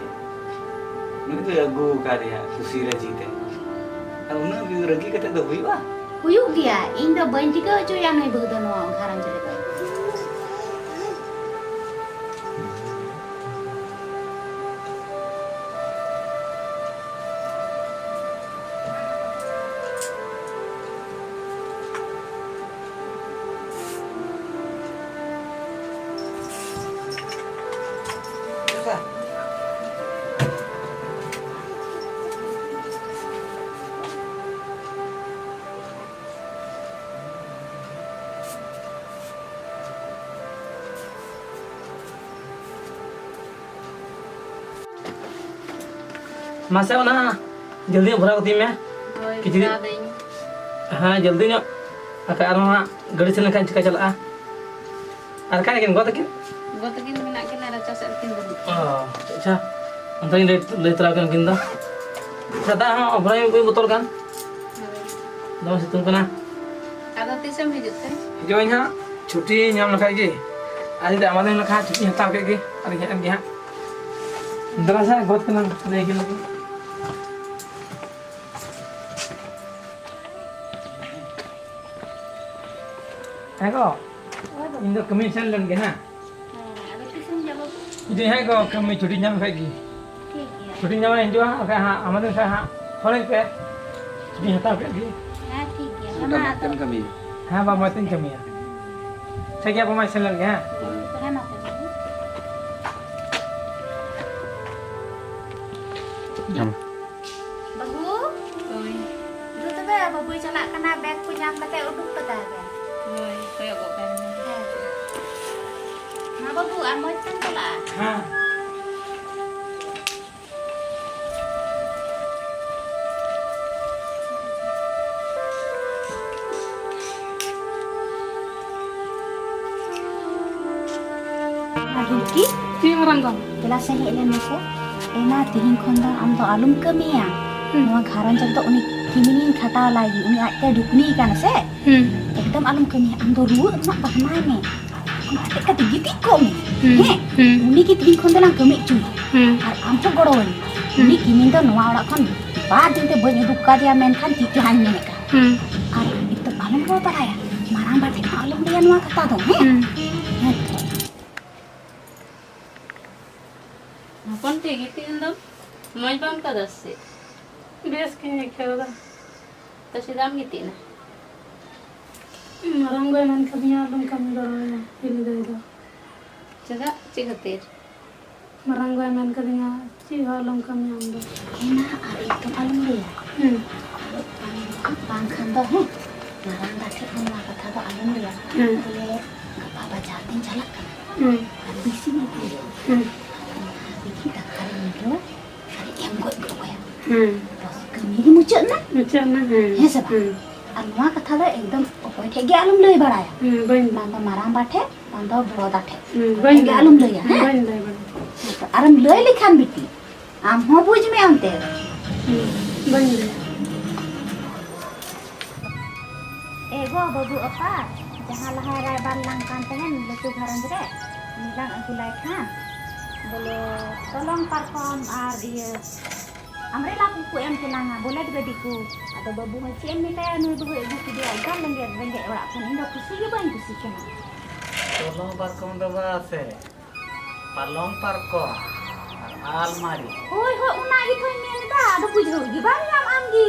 ᱱᱩᱭ ᱫᱚᱭ ᱟᱹᱜᱩ ᱟᱠᱟᱫᱮᱭᱟ ᱠᱩᱥᱤ ᱨᱟᱹᱡᱤ ᱛᱮ᱾ ᱟᱨ ᱩᱱᱟᱹᱜ ᱨᱟᱹᱜᱤ ᱠᱟᱛᱮ ᱫᱚ ᱦᱩᱭᱩᱜᱼᱟ? ᱦᱩᱭᱩᱜ ᱜᱮᱭᱟ, ᱤᱧ ᱫᱚ ᱵᱟᱹᱧ ᱴᱤᱠᱟᱹᱣ ᱦᱚᱪᱚᱭᱟ ᱱᱩᱭ ᱵᱟᱹᱦᱩ ᱫᱚ ᱱᱚᱣᱟ ᱜᱷᱟᱨᱚᱸᱡᱽ ᱨᱮᱫᱚ᱾ ᱢᱟᱥᱮ, ᱚᱱᱟ ᱡᱚᱞᱫᱤ ᱧᱚᱜ ᱵᱷᱚᱨᱟᱣ ᱠᱟᱹᱛᱤᱧ ᱢᱮ᱾ ᱦᱳᱭ, ᱠᱤᱪᱨᱤᱡ᱾ ᱵᱷᱚᱨᱟᱣ ᱫᱟᱹᱧ᱾ ᱦᱮᱸ, ᱡᱚᱞᱫᱤ ᱧᱚᱜ᱾ ᱵᱟᱠᱷᱟᱡ ᱟᱨᱦᱚᱸ ᱦᱟᱸᱜ ᱜᱟᱹᱰᱤ ᱥᱮᱱ ᱞᱮᱱᱠᱷᱟᱱ ᱪᱤᱠᱟ ᱪᱟᱞᱟᱜᱼᱟ? ᱟᱨ ᱚᱠᱟᱭ ᱱᱟᱠᱤᱱ ᱜᱚ ᱛᱟᱹᱠᱤᱱ? ᱜᱚ ᱛᱟᱹᱠᱤᱱ ᱢᱮᱱᱟᱜ ᱠᱤᱱᱟ ᱨᱟᱪᱟ ᱥᱮᱫ ᱨᱮᱠᱤᱱ ᱫᱩᱲᱩᱵ ᱚ, ᱠᱟᱱᱟ᱾ ᱟᱪᱪᱷᱟ᱾ ᱚᱱᱛᱮ ᱜᱤᱧ ᱞᱟᱹᱭ, ᱞᱟᱹᱭ ᱛᱚᱨᱟ ᱟᱠᱤᱱ ᱩᱱᱠᱤᱱ ᱫᱚ᱾ ᱟᱪᱪᱷᱟ, ᱫᱟᱜ ᱦᱚᱸ ᱚᱵᱷᱟᱨ ᱧᱚᱜ ᱵᱟᱹᱧ ᱵᱚᱛᱚᱨ ᱠᱟᱱ᱾ ᱦᱳᱭ᱾ ᱫᱚᱢᱮ ᱥᱤᱛᱩᱝ ᱠᱟᱱᱟ᱾ ᱟᱫᱚ ᱛᱤᱥᱮᱢ ᱦᱤᱡᱩᱜ ᱛᱮ? ᱦᱤᱡᱩᱜ ᱟᱹᱧ ᱦᱟᱸᱜ, ᱪᱷᱩᱴᱤ ᱧᱟᱢ ᱞᱮᱠᱷᱟᱡ ᱜᱮ᱾ ᱟᱨ ᱡᱩᱫᱤ ᱟᱢᱟᱫᱤᱱ ᱞᱮᱠᱷᱟᱱ ᱪᱷᱩᱴᱤᱧ ᱦᱟᱛᱟᱣ ᱠᱮᱫ ᱜᱮ, ᱟᱨᱤᱧ ᱦᱮᱡ ᱮᱱ ᱜᱮ ᱦᱟᱸᱜ᱾ ᱫᱮᱞᱟ ᱥᱮ ᱜᱚᱫ ᱠᱟᱱᱟ, ᱞᱟᱹᱭ ᱠᱤᱱ ᱞᱟᱹᱜᱤᱫ᱾ ᱦᱮᱸ ᱜᱚ, ᱤᱧ ᱫᱚ ᱠᱟᱹᱢᱤᱧ ᱥᱮᱱ ᱞᱮᱱ ᱜᱮ ᱦᱟᱸᱜ᱾ ᱦᱮᱸ, ᱟᱫᱚ ᱛᱤᱥᱮᱢ ᱡᱩᱫᱤ ᱦᱮᱸ ᱠᱚ ᱠᱟᱹᱢᱤ ᱪᱷᱩᱴᱤ ᱧᱟᱢ ᱠᱷᱟᱡ ᱜᱮ᱾ ᱴᱷᱤᱠ ᱜᱮᱭᱟ᱾ ᱪᱷᱩᱴᱤ ᱧᱟᱢᱟ ᱦᱤᱡᱩᱜᱼᱟ, ᱵᱟᱠᱷᱟᱡ ᱦᱟᱸᱜ ᱟᱢᱟᱫᱮᱨ ᱠᱷᱟᱡ ᱦᱟᱸᱜ ᱯᱷᱳᱱ ᱯᱮ, ᱪᱷᱩᱴᱤᱧ ᱦᱟᱛᱟᱣ ᱠᱮᱫ ᱜᱮ᱾ ᱦᱮᱸ, ᱴᱷᱤᱠ ᱜᱮᱭᱟ᱾ ᱢᱟ ᱢᱟ ᱢᱚᱡᱽ ᱛᱮᱢ ᱠᱟᱹᱢᱤᱭᱟ᱾ ᱦᱮᱸ, ᱵᱟ ᱢᱚᱡᱽ ᱛᱮᱧ ᱠᱟᱹᱢᱤᱭᱟ᱾ ᱴᱷᱤᱠ ᱜᱮᱭᱟ, ᱵᱟ ᱢᱟ ᱥᱮᱱ ᱞᱮᱱ ᱜᱮ, ᱦᱮᱸ᱾ ᱦᱮᱸ, ᱢᱟ ᱛᱚᱵᱮ᱾ ᱦᱮᱸ᱾ ᱵᱟᱹᱵᱩ? ᱦᱳᱭ᱾ ᱫᱩ ᱛᱚᱵᱮ, ᱵᱟᱹᱵᱩᱭ ᱪᱟᱞᱟᱜ ᱠᱟᱱᱟ, ᱵᱮᱜᱽ ᱠᱚ ᱧᱟᱢ ᱠᱟᱛᱮ ᱩᱰᱩᱠ ᱠᱟᱛᱟᱭ ᱵᱮᱱ᱾ ᱦᱳᱭ, ᱠᱚᱭᱚᱜᱚᱜ ᱠᱟᱭ ᱢᱮ᱾ ᱦᱮᱸ᱾ ᱢᱟ ᱵᱟᱹᱵᱩ, ᱟᱨ ᱢᱚᱡᱽ ᱛᱮᱢ ᱪᱟᱞᱟᱜᱼᱟ᱾ ᱦᱮᱸ᱾ ᱟᱨ ᱨᱩᱞᱠᱤ? ᱪᱮᱫ ᱢᱟᱨᱟᱝ ᱜᱚ? ᱫᱮᱞᱟ ᱥᱮ ᱦᱮᱡ ᱞᱮᱱ ᱢᱮᱥᱮ᱾ ᱮ ᱢᱟ, ᱛᱤᱦᱤᱧ ᱠᱷᱚᱱ ᱫᱚ ᱟᱢ ᱫᱚ ᱟᱞᱚᱢ ᱠᱟᱹᱢᱤᱭᱟ᱾ ᱦᱩᱸ᱾ ᱱᱚᱣᱟ ᱜᱷᱟᱨᱚᱸᱡᱽ ᱨᱮᱫᱚ ᱩᱱᱤ ᱠᱤᱢᱤᱱᱤᱧ ᱠᱷᱟᱴᱟᱣ ᱞᱟᱭ ᱜᱮ, ᱩᱱᱤ ᱟᱡᱛᱮ ᱰᱩᱠᱱᱤ ᱠᱟᱱᱟ ᱥᱮ᱾ ᱦᱩᱸ᱾ ᱮᱠᱫᱚᱢ ᱟᱞᱚᱢ ᱠᱟᱹᱢᱤᱭᱟ, ᱟᱢ ᱫᱚ ᱨᱩᱣᱟᱹᱜ ᱨᱮᱱᱟᱜ ᱵᱟᱦᱱᱟᱭ ᱢᱮ᱾ ᱟᱢ ᱟᱴᱮᱫ ᱠᱟᱛᱮ ᱜᱤᱛᱤᱡ ᱠᱚᱜ ᱢᱮ᱾ ᱦᱩᱸ, ᱦᱮᱸ? ᱦᱩᱸ᱾ ᱩᱱᱤ ᱜᱮ ᱛᱤᱦᱤᱧ ᱠᱷᱚᱱ ᱫᱚᱞᱟᱝ ᱠᱟᱹᱢᱤ ᱦᱚᱪᱚᱭᱟ᱾ ᱦᱩᱸ᱾ ᱟᱨ ᱟᱢ ᱦᱚᱸ ᱜᱚᱲᱚᱣᱟᱹᱧ ᱢᱮ᱾ ᱦᱩᱸ᱾ ᱩᱱᱤ ᱠᱤᱢᱤᱱ ᱫᱚ ᱱᱚᱣᱟ ᱚᱲᱟᱜ ᱠᱷᱚᱱ ᱵᱟᱨ ᱫᱤᱱ ᱛᱮ ᱵᱟᱹᱧ ᱩᱰᱩᱠ ᱠᱟᱫᱮᱭᱟ, ᱢᱮᱱᱠᱷᱟᱱ ᱪᱮᱫ ᱪᱚ ᱦᱟᱸᱜ ᱤᱧ ᱢᱮᱱᱮᱫ ᱠᱟᱱ᱾ ᱦᱩᱸ᱾ ᱟᱨ ᱮᱠᱫᱚᱢ ᱟᱞᱚᱢ ᱨᱚᱲ ᱵᱟᱲᱟᱭᱟ᱾ ᱢᱟᱨᱟᱝᱵᱟ ᱴᱷᱮᱱ ᱦᱚᱸ ᱟᱞᱚᱢ ᱞᱟᱹᱭᱟ ᱱᱚᱣᱟ ᱠᱟᱛᱷᱟ ᱫᱚ, ᱦᱮᱸ? ᱦᱩᱸ᱾ ᱦᱮᱸ ᱛᱚ᱾ ᱦᱚᱯᱚᱱ ᱛᱮ ᱜᱤᱛᱤᱡ ᱮᱱ ᱫᱚᱢ, ᱢᱚᱡᱽ ᱵᱟᱢ ᱠᱟᱫᱟ ᱥᱮ? ᱵᱮᱥ ᱜᱤᱧ ᱟᱹᱭᱠᱟᱹᱣ ᱮᱫᱟ᱾ ᱛᱚ ᱪᱮᱫᱟᱜ ᱮᱢ ᱜᱤᱛᱤᱡ ᱮᱱᱟ? ᱢᱟᱨᱟᱝ ᱜᱚᱭ ᱢᱮᱱ ᱠᱟᱫᱤᱧᱟ ᱟᱞᱚᱢ ᱠᱟᱹᱢᱤ ᱜᱚᱲᱚᱣᱟᱭᱟ, ᱦᱤᱞᱤ ᱫᱟᱹᱭ ᱫᱚ᱾ ᱪᱮᱫᱟᱜ? ᱪᱮᱫ ᱠᱷᱟᱹᱛᱤᱨ? ᱢᱟᱨᱟᱝ ᱜᱚᱭ ᱢᱮᱱ ᱠᱟᱫᱤᱧᱟ ᱪᱮᱫ ᱦᱚᱸ ᱟᱞᱚᱢ ᱠᱟᱹᱢᱤᱭᱟ ᱟᱢ ᱫᱚ᱾ ᱦᱮᱸ ᱱᱟ, ᱟᱨ ᱮᱠᱫᱚᱢ ᱟᱞᱚᱢ ᱞᱟᱹᱭᱟ᱾ ᱦᱩᱸ᱾ ᱵᱟᱝ, ᱵᱟᱝᱠᱷᱟᱱ ᱫᱚ, ᱦᱮᱸ, ᱢᱟᱨᱟᱝᱵᱟ ᱴᱷᱮᱱ ᱦᱚᱸ ᱱᱚᱣᱟ ᱠᱟᱛᱷᱟ ᱫᱚ ᱟᱞᱚᱢ ᱞᱟᱹᱭᱟ᱾ ᱦᱩᱸ᱾ ᱵᱚᱞᱮ ᱜᱟᱯᱟ ᱵᱟᱡᱟᱨ ᱛᱤᱧ ᱪᱟᱞᱟᱜ ᱠᱟᱱᱟ᱾ ᱦᱩᱸ᱾ ᱟᱨ ᱵᱤᱥᱤᱧ ᱟᱹᱜᱩᱭᱟ᱾ ᱦᱩᱸ᱾ ᱟᱨ ᱚᱱᱟ ᱛᱮᱜᱮ ᱫᱟᱠᱟ ᱨᱮᱧ ᱡᱚᱢ ᱟᱨ ᱮᱢ ᱜᱚᱡ ᱜᱚᱫ ᱠᱟᱭᱟ᱾ ᱦᱩᱸ᱾ ᱵᱟᱥ, ᱠᱟᱹᱢᱤ ᱜᱮ ᱢᱩᱪᱟᱹᱫ ᱮᱱᱟ᱾ ᱢᱩᱪᱟᱹᱫ ᱮᱱᱟ, ᱦᱮᱸ᱾ ᱦᱮᱸ ᱥᱮ ᱵᱟᱝ? ᱦᱩᱸ᱾ ᱟᱨ ᱱᱚᱣᱟ ᱠᱟᱛᱷᱟ ᱫᱚ ᱮᱠᱫᱚᱢ ᱚᱠᱚᱭ ᱴᱷᱮᱡ ᱜᱮ ᱟᱞᱚᱢ ᱞᱟᱹᱭ ᱵᱟᱲᱟᱭᱟ᱾ ᱦᱩᱸ, ᱵᱟᱹᱧ ᱵᱟᱝ ᱫᱚ ᱢᱟᱨᱟᱝᱵᱟ ᱴᱷᱮᱡ, ᱵᱟᱝ ᱫᱚ ᱵᱚᱲᱚᱫᱟ ᱴᱷᱮᱡ᱾ ᱦᱩᱸ, ᱚᱠᱚᱭ ᱵᱟᱹᱧ ᱴᱷᱮᱡ ᱜᱮ ᱞᱟᱹᱭᱟ᱾ ᱟᱞᱚᱢ ᱞᱟᱹᱭᱟ, ᱦᱮᱸ? ᱵᱟᱹᱧ ᱞᱟᱹᱭ ᱵᱟᱲᱟᱭᱟ᱾ ᱦᱮᱸ ᱛᱚ, ᱟᱨᱮᱢ ᱞᱟᱹᱭ ᱞᱮᱠᱷᱟᱱ ᱵᱤᱴᱤ, ᱟᱢ ᱦᱚᱸ ᱵᱩᱡᱽ ᱢᱮ ᱚᱱᱛᱮ᱾ ᱦᱩᱸ, ᱵᱟᱹᱧ ᱞᱟᱹᱭᱟ᱾ ᱮ ᱜᱚ, ᱵᱟᱹᱵᱩ ᱟᱯᱟ, ᱡᱟᱦᱟᱸ ᱞᱟᱦᱟᱭ ᱨᱟᱭᱵᱟᱨ ᱞᱟᱝ ᱠᱟᱱ ᱛᱟᱦᱮᱱ ᱞᱟᱹᱴᱩ ᱜᱷᱟᱨᱚᱸᱡᱽ ᱨᱮ, ᱩᱱᱤ ᱞᱟᱝ ᱟᱹᱜᱩ ᱞᱟᱭ ᱠᱷᱟᱱ, ᱵᱚᱞᱮ ᱛᱚᱞᱚᱝ ᱯᱟᱨᱠᱚᱢ ᱟᱨ ᱤᱭᱟᱹ ᱟᱢᱨᱮᱞᱟ ᱠᱚᱠᱚ ᱮᱢ ᱠᱮᱞᱟᱝᱟ, ᱵᱩᱞᱮᱴ ᱜᱟᱹᱰᱤ ᱠᱚ᱾ ᱟᱫᱚ ᱵᱟᱹᱵᱩ ᱦᱚᱸ ᱪᱮᱫ ᱮᱢ ᱢᱮᱛᱟᱭᱟ, ᱱᱩᱭ ᱵᱟᱹᱦᱩᱭ ᱟᱹᱜᱩ ᱠᱮᱫᱮᱭᱟ, ᱮᱠᱟᱞ ᱨᱮᱸᱜᱮᱡ, ᱨᱮᱸᱜᱮᱡ ᱚᱲᱟᱜ ᱠᱷᱚᱱ᱾ ᱤᱧ ᱫᱚ ᱠᱩᱥᱤ ᱜᱮ ᱵᱟᱹᱧ ᱠᱩᱥᱤ ᱠᱟᱱᱟ᱾ ᱛᱚᱞᱚᱝ ᱯᱟᱨᱠᱚᱢ ᱫᱚ ᱵᱟᱝ ᱥᱮ, ᱯᱟᱞᱚᱝ ᱯᱟᱨᱠᱚᱢ ᱟᱨ ᱟᱞᱢᱟᱨᱤ᱾ ᱦᱳᱭ, ᱦᱳᱭ, ᱚᱱᱟ ᱜᱮᱛᱚᱧ ᱢᱮᱱᱫᱟ, ᱟᱫᱚ ᱵᱩᱡᱷᱟᱹᱣ ᱜᱮ ᱵᱟᱢ ᱧᱟᱢ ᱟᱢ ᱜᱮ᱾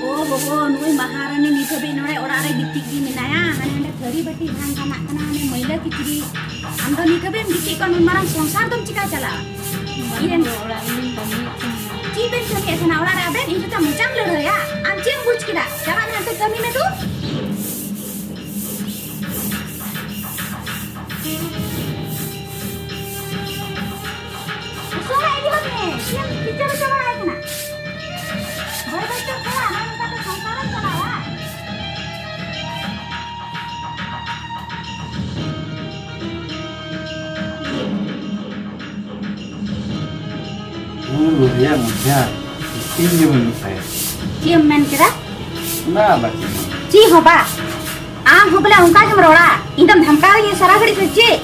ᱳ ᱜᱚᱜᱚ, ᱱᱩᱭ ᱢᱟᱦᱟᱨᱟᱱᱤ ᱱᱤᱛ ᱦᱟᱹᱵᱤᱡ ᱱᱚᱰᱮ ᱚᱲᱟᱜ ᱨᱮ ᱜᱤᱛᱤᱡ ᱜᱮ ᱢᱮᱱᱟᱭᱟ, ᱦᱟᱱᱮ ᱦᱟᱸᱰᱮ ᱛᱷᱟᱹᱨᱤ ᱵᱟᱹᱴᱤ ᱜᱷᱟᱱ ᱜᱷᱟᱱᱟᱜ ᱠᱟᱱᱟ, ᱦᱟᱱᱮ ᱢᱟᱹᱭᱞᱟᱹ ᱠᱤᱪᱨᱤᱡ᱾ ᱟᱢ ᱫᱚ ᱱᱤᱛ ᱦᱟᱹᱵᱤᱡ ᱮᱢ ᱜᱤᱛᱤᱡ ᱠᱚᱜ, ᱱᱩᱱ ᱢᱟᱨᱟᱝ ᱥᱚᱝᱥᱟᱨ ᱫᱚᱢ ᱪᱤᱠᱟ ᱪᱟᱞᱟᱣᱟ? ᱤᱧ ᱫᱚ ᱚᱲᱟᱜ ᱨᱮᱜᱤᱧ ᱠᱟᱹᱢᱤᱭᱮᱫ ᱛᱟᱦᱮᱱᱟ᱾ ᱪᱮᱫ ᱵᱮᱱ ᱠᱟᱹᱢᱤᱭᱮᱫ ᱛᱟᱦᱮᱱᱟ ᱚᱲᱟᱜ ᱨᱮ ᱟᱵᱮᱱ? ᱤᱧ ᱫᱚ ᱢᱚᱪᱟᱢ ᱞᱟᱹᱲᱦᱟᱹᱭᱟ? ᱟᱢ ᱪᱮᱫ ᱮᱢ ᱵᱩᱡᱽ ᱠᱮᱫᱟ? ᱪᱟᱞᱟᱜ ᱢᱮ ᱦᱟᱱᱛᱮ ᱠᱟᱹᱢᱤ ᱢᱮ ᱫᱩ᱾ ᱩᱥᱟᱹᱨᱟ ᱤᱫᱤ ᱦᱚᱫ ᱢᱮ, ᱪᱮᱫ ᱮᱢ ᱯᱤᱪᱟᱹ ᱦᱚᱪᱚ ᱵᱟᱲᱟᱭ ᱠᱟᱱᱟ? ᱵᱟᱹᱭ ᱵᱟᱹᱭ ᱛᱮ ᱪᱟᱞᱟᱜ, ᱟᱨ ᱱᱚᱝᱠᱟ ᱛᱮ ᱥᱚᱝᱥᱟᱨᱮᱢ ᱪᱟᱞᱟᱣᱟ? ᱦᱩᱸ, ᱵᱩᱫᱷᱤᱭᱟ, ᱵᱩᱫᱷᱤᱭᱟ᱾ ᱪᱮᱫ ᱜᱮ ᱵᱟᱹᱱᱩᱜ ᱛᱟᱭᱟ᱾ ᱪᱮᱫ ᱮᱢ ᱢᱮᱱ ᱠᱮᱫᱟ? ᱵᱟ, ᱵᱟ, ᱪᱮᱫ ᱦᱚᱸ ᱵᱟᱝ᱾ ᱪᱮᱫ ᱦᱚᱸ ᱵᱟᱝ? ᱟᱢ ᱦᱚᱸ ᱵᱚᱞᱮ ᱚᱱᱠᱟ ᱜᱮᱢ ᱨᱚᱲᱟ? ᱤᱧ ᱫᱚᱢ ᱫᱷᱟᱢᱠᱟᱣ ᱤᱧᱟᱹ ᱥᱟᱨᱟ ᱜᱷᱟᱹᱲᱤᱡ ᱥᱮ ᱪᱮᱫ?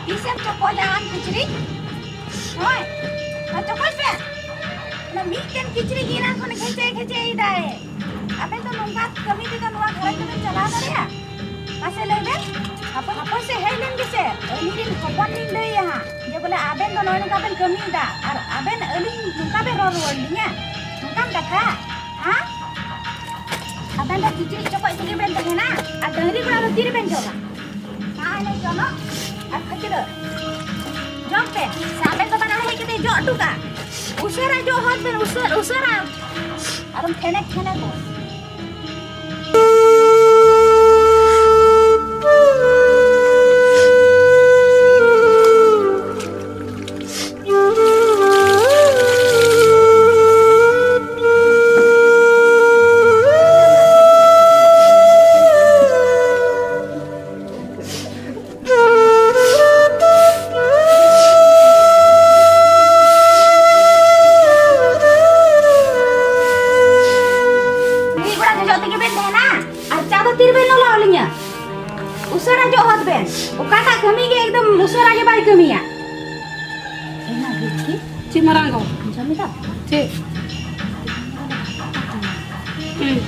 ᱛᱤᱥᱮᱢ ᱪᱚᱠᱚᱡᱟ ᱟᱢ ᱠᱤᱪᱨᱤᱡ? ᱦᱳᱭ, ᱟᱨ ᱪᱚᱠᱚᱡ ᱯᱮ᱾ ᱚᱱᱟ ᱢᱤᱫᱴᱮᱱ ᱠᱤᱪᱨᱤᱡ ᱜᱮ ᱮᱱᱟᱝ ᱠᱷᱚᱱ ᱜᱷᱮᱪᱮ ᱜᱷᱮᱪᱮ ᱭᱮᱫᱟᱭ᱾ ᱟᱵᱮᱱ ᱫᱚ ᱱᱚᱝᱠᱟ ᱠᱟᱹᱢᱤ ᱛᱮᱫᱚ ᱱᱚᱣᱟ ᱜᱷᱟᱨᱚᱸᱡᱽ ᱫᱚᱵᱮᱱ ᱪᱟᱞᱟᱣ ᱫᱟᱲᱮᱭᱟᱜᱼᱟ? ᱢᱟᱥᱮ ᱞᱟᱹᱭ ᱵᱮᱱ᱾ ᱦᱟᱯᱳᱭ, ᱦᱟᱯᱳᱭ ᱥᱮ, ᱦᱮᱡ ᱞᱮᱱ ᱜᱮᱥᱮ᱾ ᱟᱹᱞᱤᱧ ᱨᱮᱱ ᱦᱚᱯᱚᱱ ᱞᱤᱧ ᱞᱟᱹᱭᱟ ᱦᱟᱸᱜ ᱡᱮ ᱵᱚᱞᱮ ᱟᱵᱮᱱ ᱫᱚ ᱱᱚᱜᱼᱚᱭ ᱱᱚᱝᱠᱟ ᱵᱮᱱ ᱠᱟᱹᱢᱤᱭᱮᱫᱟ ᱟᱨ ᱟᱵᱮᱱ ᱟᱹᱞᱤᱧ ᱱᱚᱝᱠᱟ ᱵᱮᱱ ᱨᱚᱲ ᱨᱩᱣᱟᱹᱲ ᱞᱤᱧᱟ? ᱱᱚᱝᱠᱟᱱ ᱠᱟᱛᱷᱟ? ᱦᱮᱸ? ᱟᱵᱮᱱ ᱫᱚ ᱠᱤᱪᱨᱤᱡ ᱪᱚᱠᱚᱡ ᱛᱮᱜᱮ ᱵᱮᱱ ᱛᱟᱦᱮᱱᱟ ᱟᱨ ᱰᱟᱹᱝᱨᱤ ᱜᱚᱲᱟ ᱫᱚ ᱛᱤᱨᱮᱵᱮᱱ ᱡᱚᱜᱟ? ᱢᱟ ᱮᱱᱮ ᱡᱚᱱᱚᱜ ᱟᱨ ᱠᱷᱟᱹᱪᱞᱟᱹᱜ ᱡᱚᱢ ᱯᱮ᱾ ᱥᱮ ᱟᱵᱮᱱ ᱫᱚ ᱵᱟᱱᱟ ᱦᱮᱡ ᱠᱟᱛᱮ ᱡᱚᱜ ᱦᱚᱴᱚ ᱠᱟᱜ᱾ ᱩᱥᱟᱹᱨᱟ ᱡᱚᱜ ᱦᱚᱫ ᱵᱮᱱ, ᱩᱥᱟᱹᱨ, ᱩᱥᱟᱹᱨᱟ᱾ ᱟᱨᱮᱢ ᱴᱷᱮᱱᱮᱠ ᱴᱷᱮᱱᱮᱠᱚᱜ᱾ ᱡᱚᱡᱚᱜ ᱛᱮᱜᱮ ᱵᱮᱱ ᱛᱟᱦᱮᱱᱟ? ᱟᱨ ᱪᱟ ᱫᱚ ᱛᱤᱨᱮᱵᱮᱱ ᱞᱚᱞᱚ ᱟᱹᱞᱤᱧᱟ? ᱩᱥᱟᱹᱨᱟ ᱡᱚᱜ ᱦᱚᱫ ᱵᱮᱱ, ᱚᱠᱟᱴᱟᱜ ᱠᱟᱹᱢᱤ ᱜᱮ ᱮᱠᱫᱚᱢ ᱩᱥᱟᱹᱨᱟ ᱜᱮ ᱵᱟᱭ ᱠᱟᱹᱢᱤᱭᱟ᱾ ᱮᱱᱟ ᱵᱤᱴᱠᱤ᱾ ᱪᱮᱫ ᱢᱟᱨᱟᱝ ᱜᱚ? ᱟᱸᱡᱚᱢ ᱮᱫᱟ? ᱪᱮᱫ? ᱦᱩᱸ᱾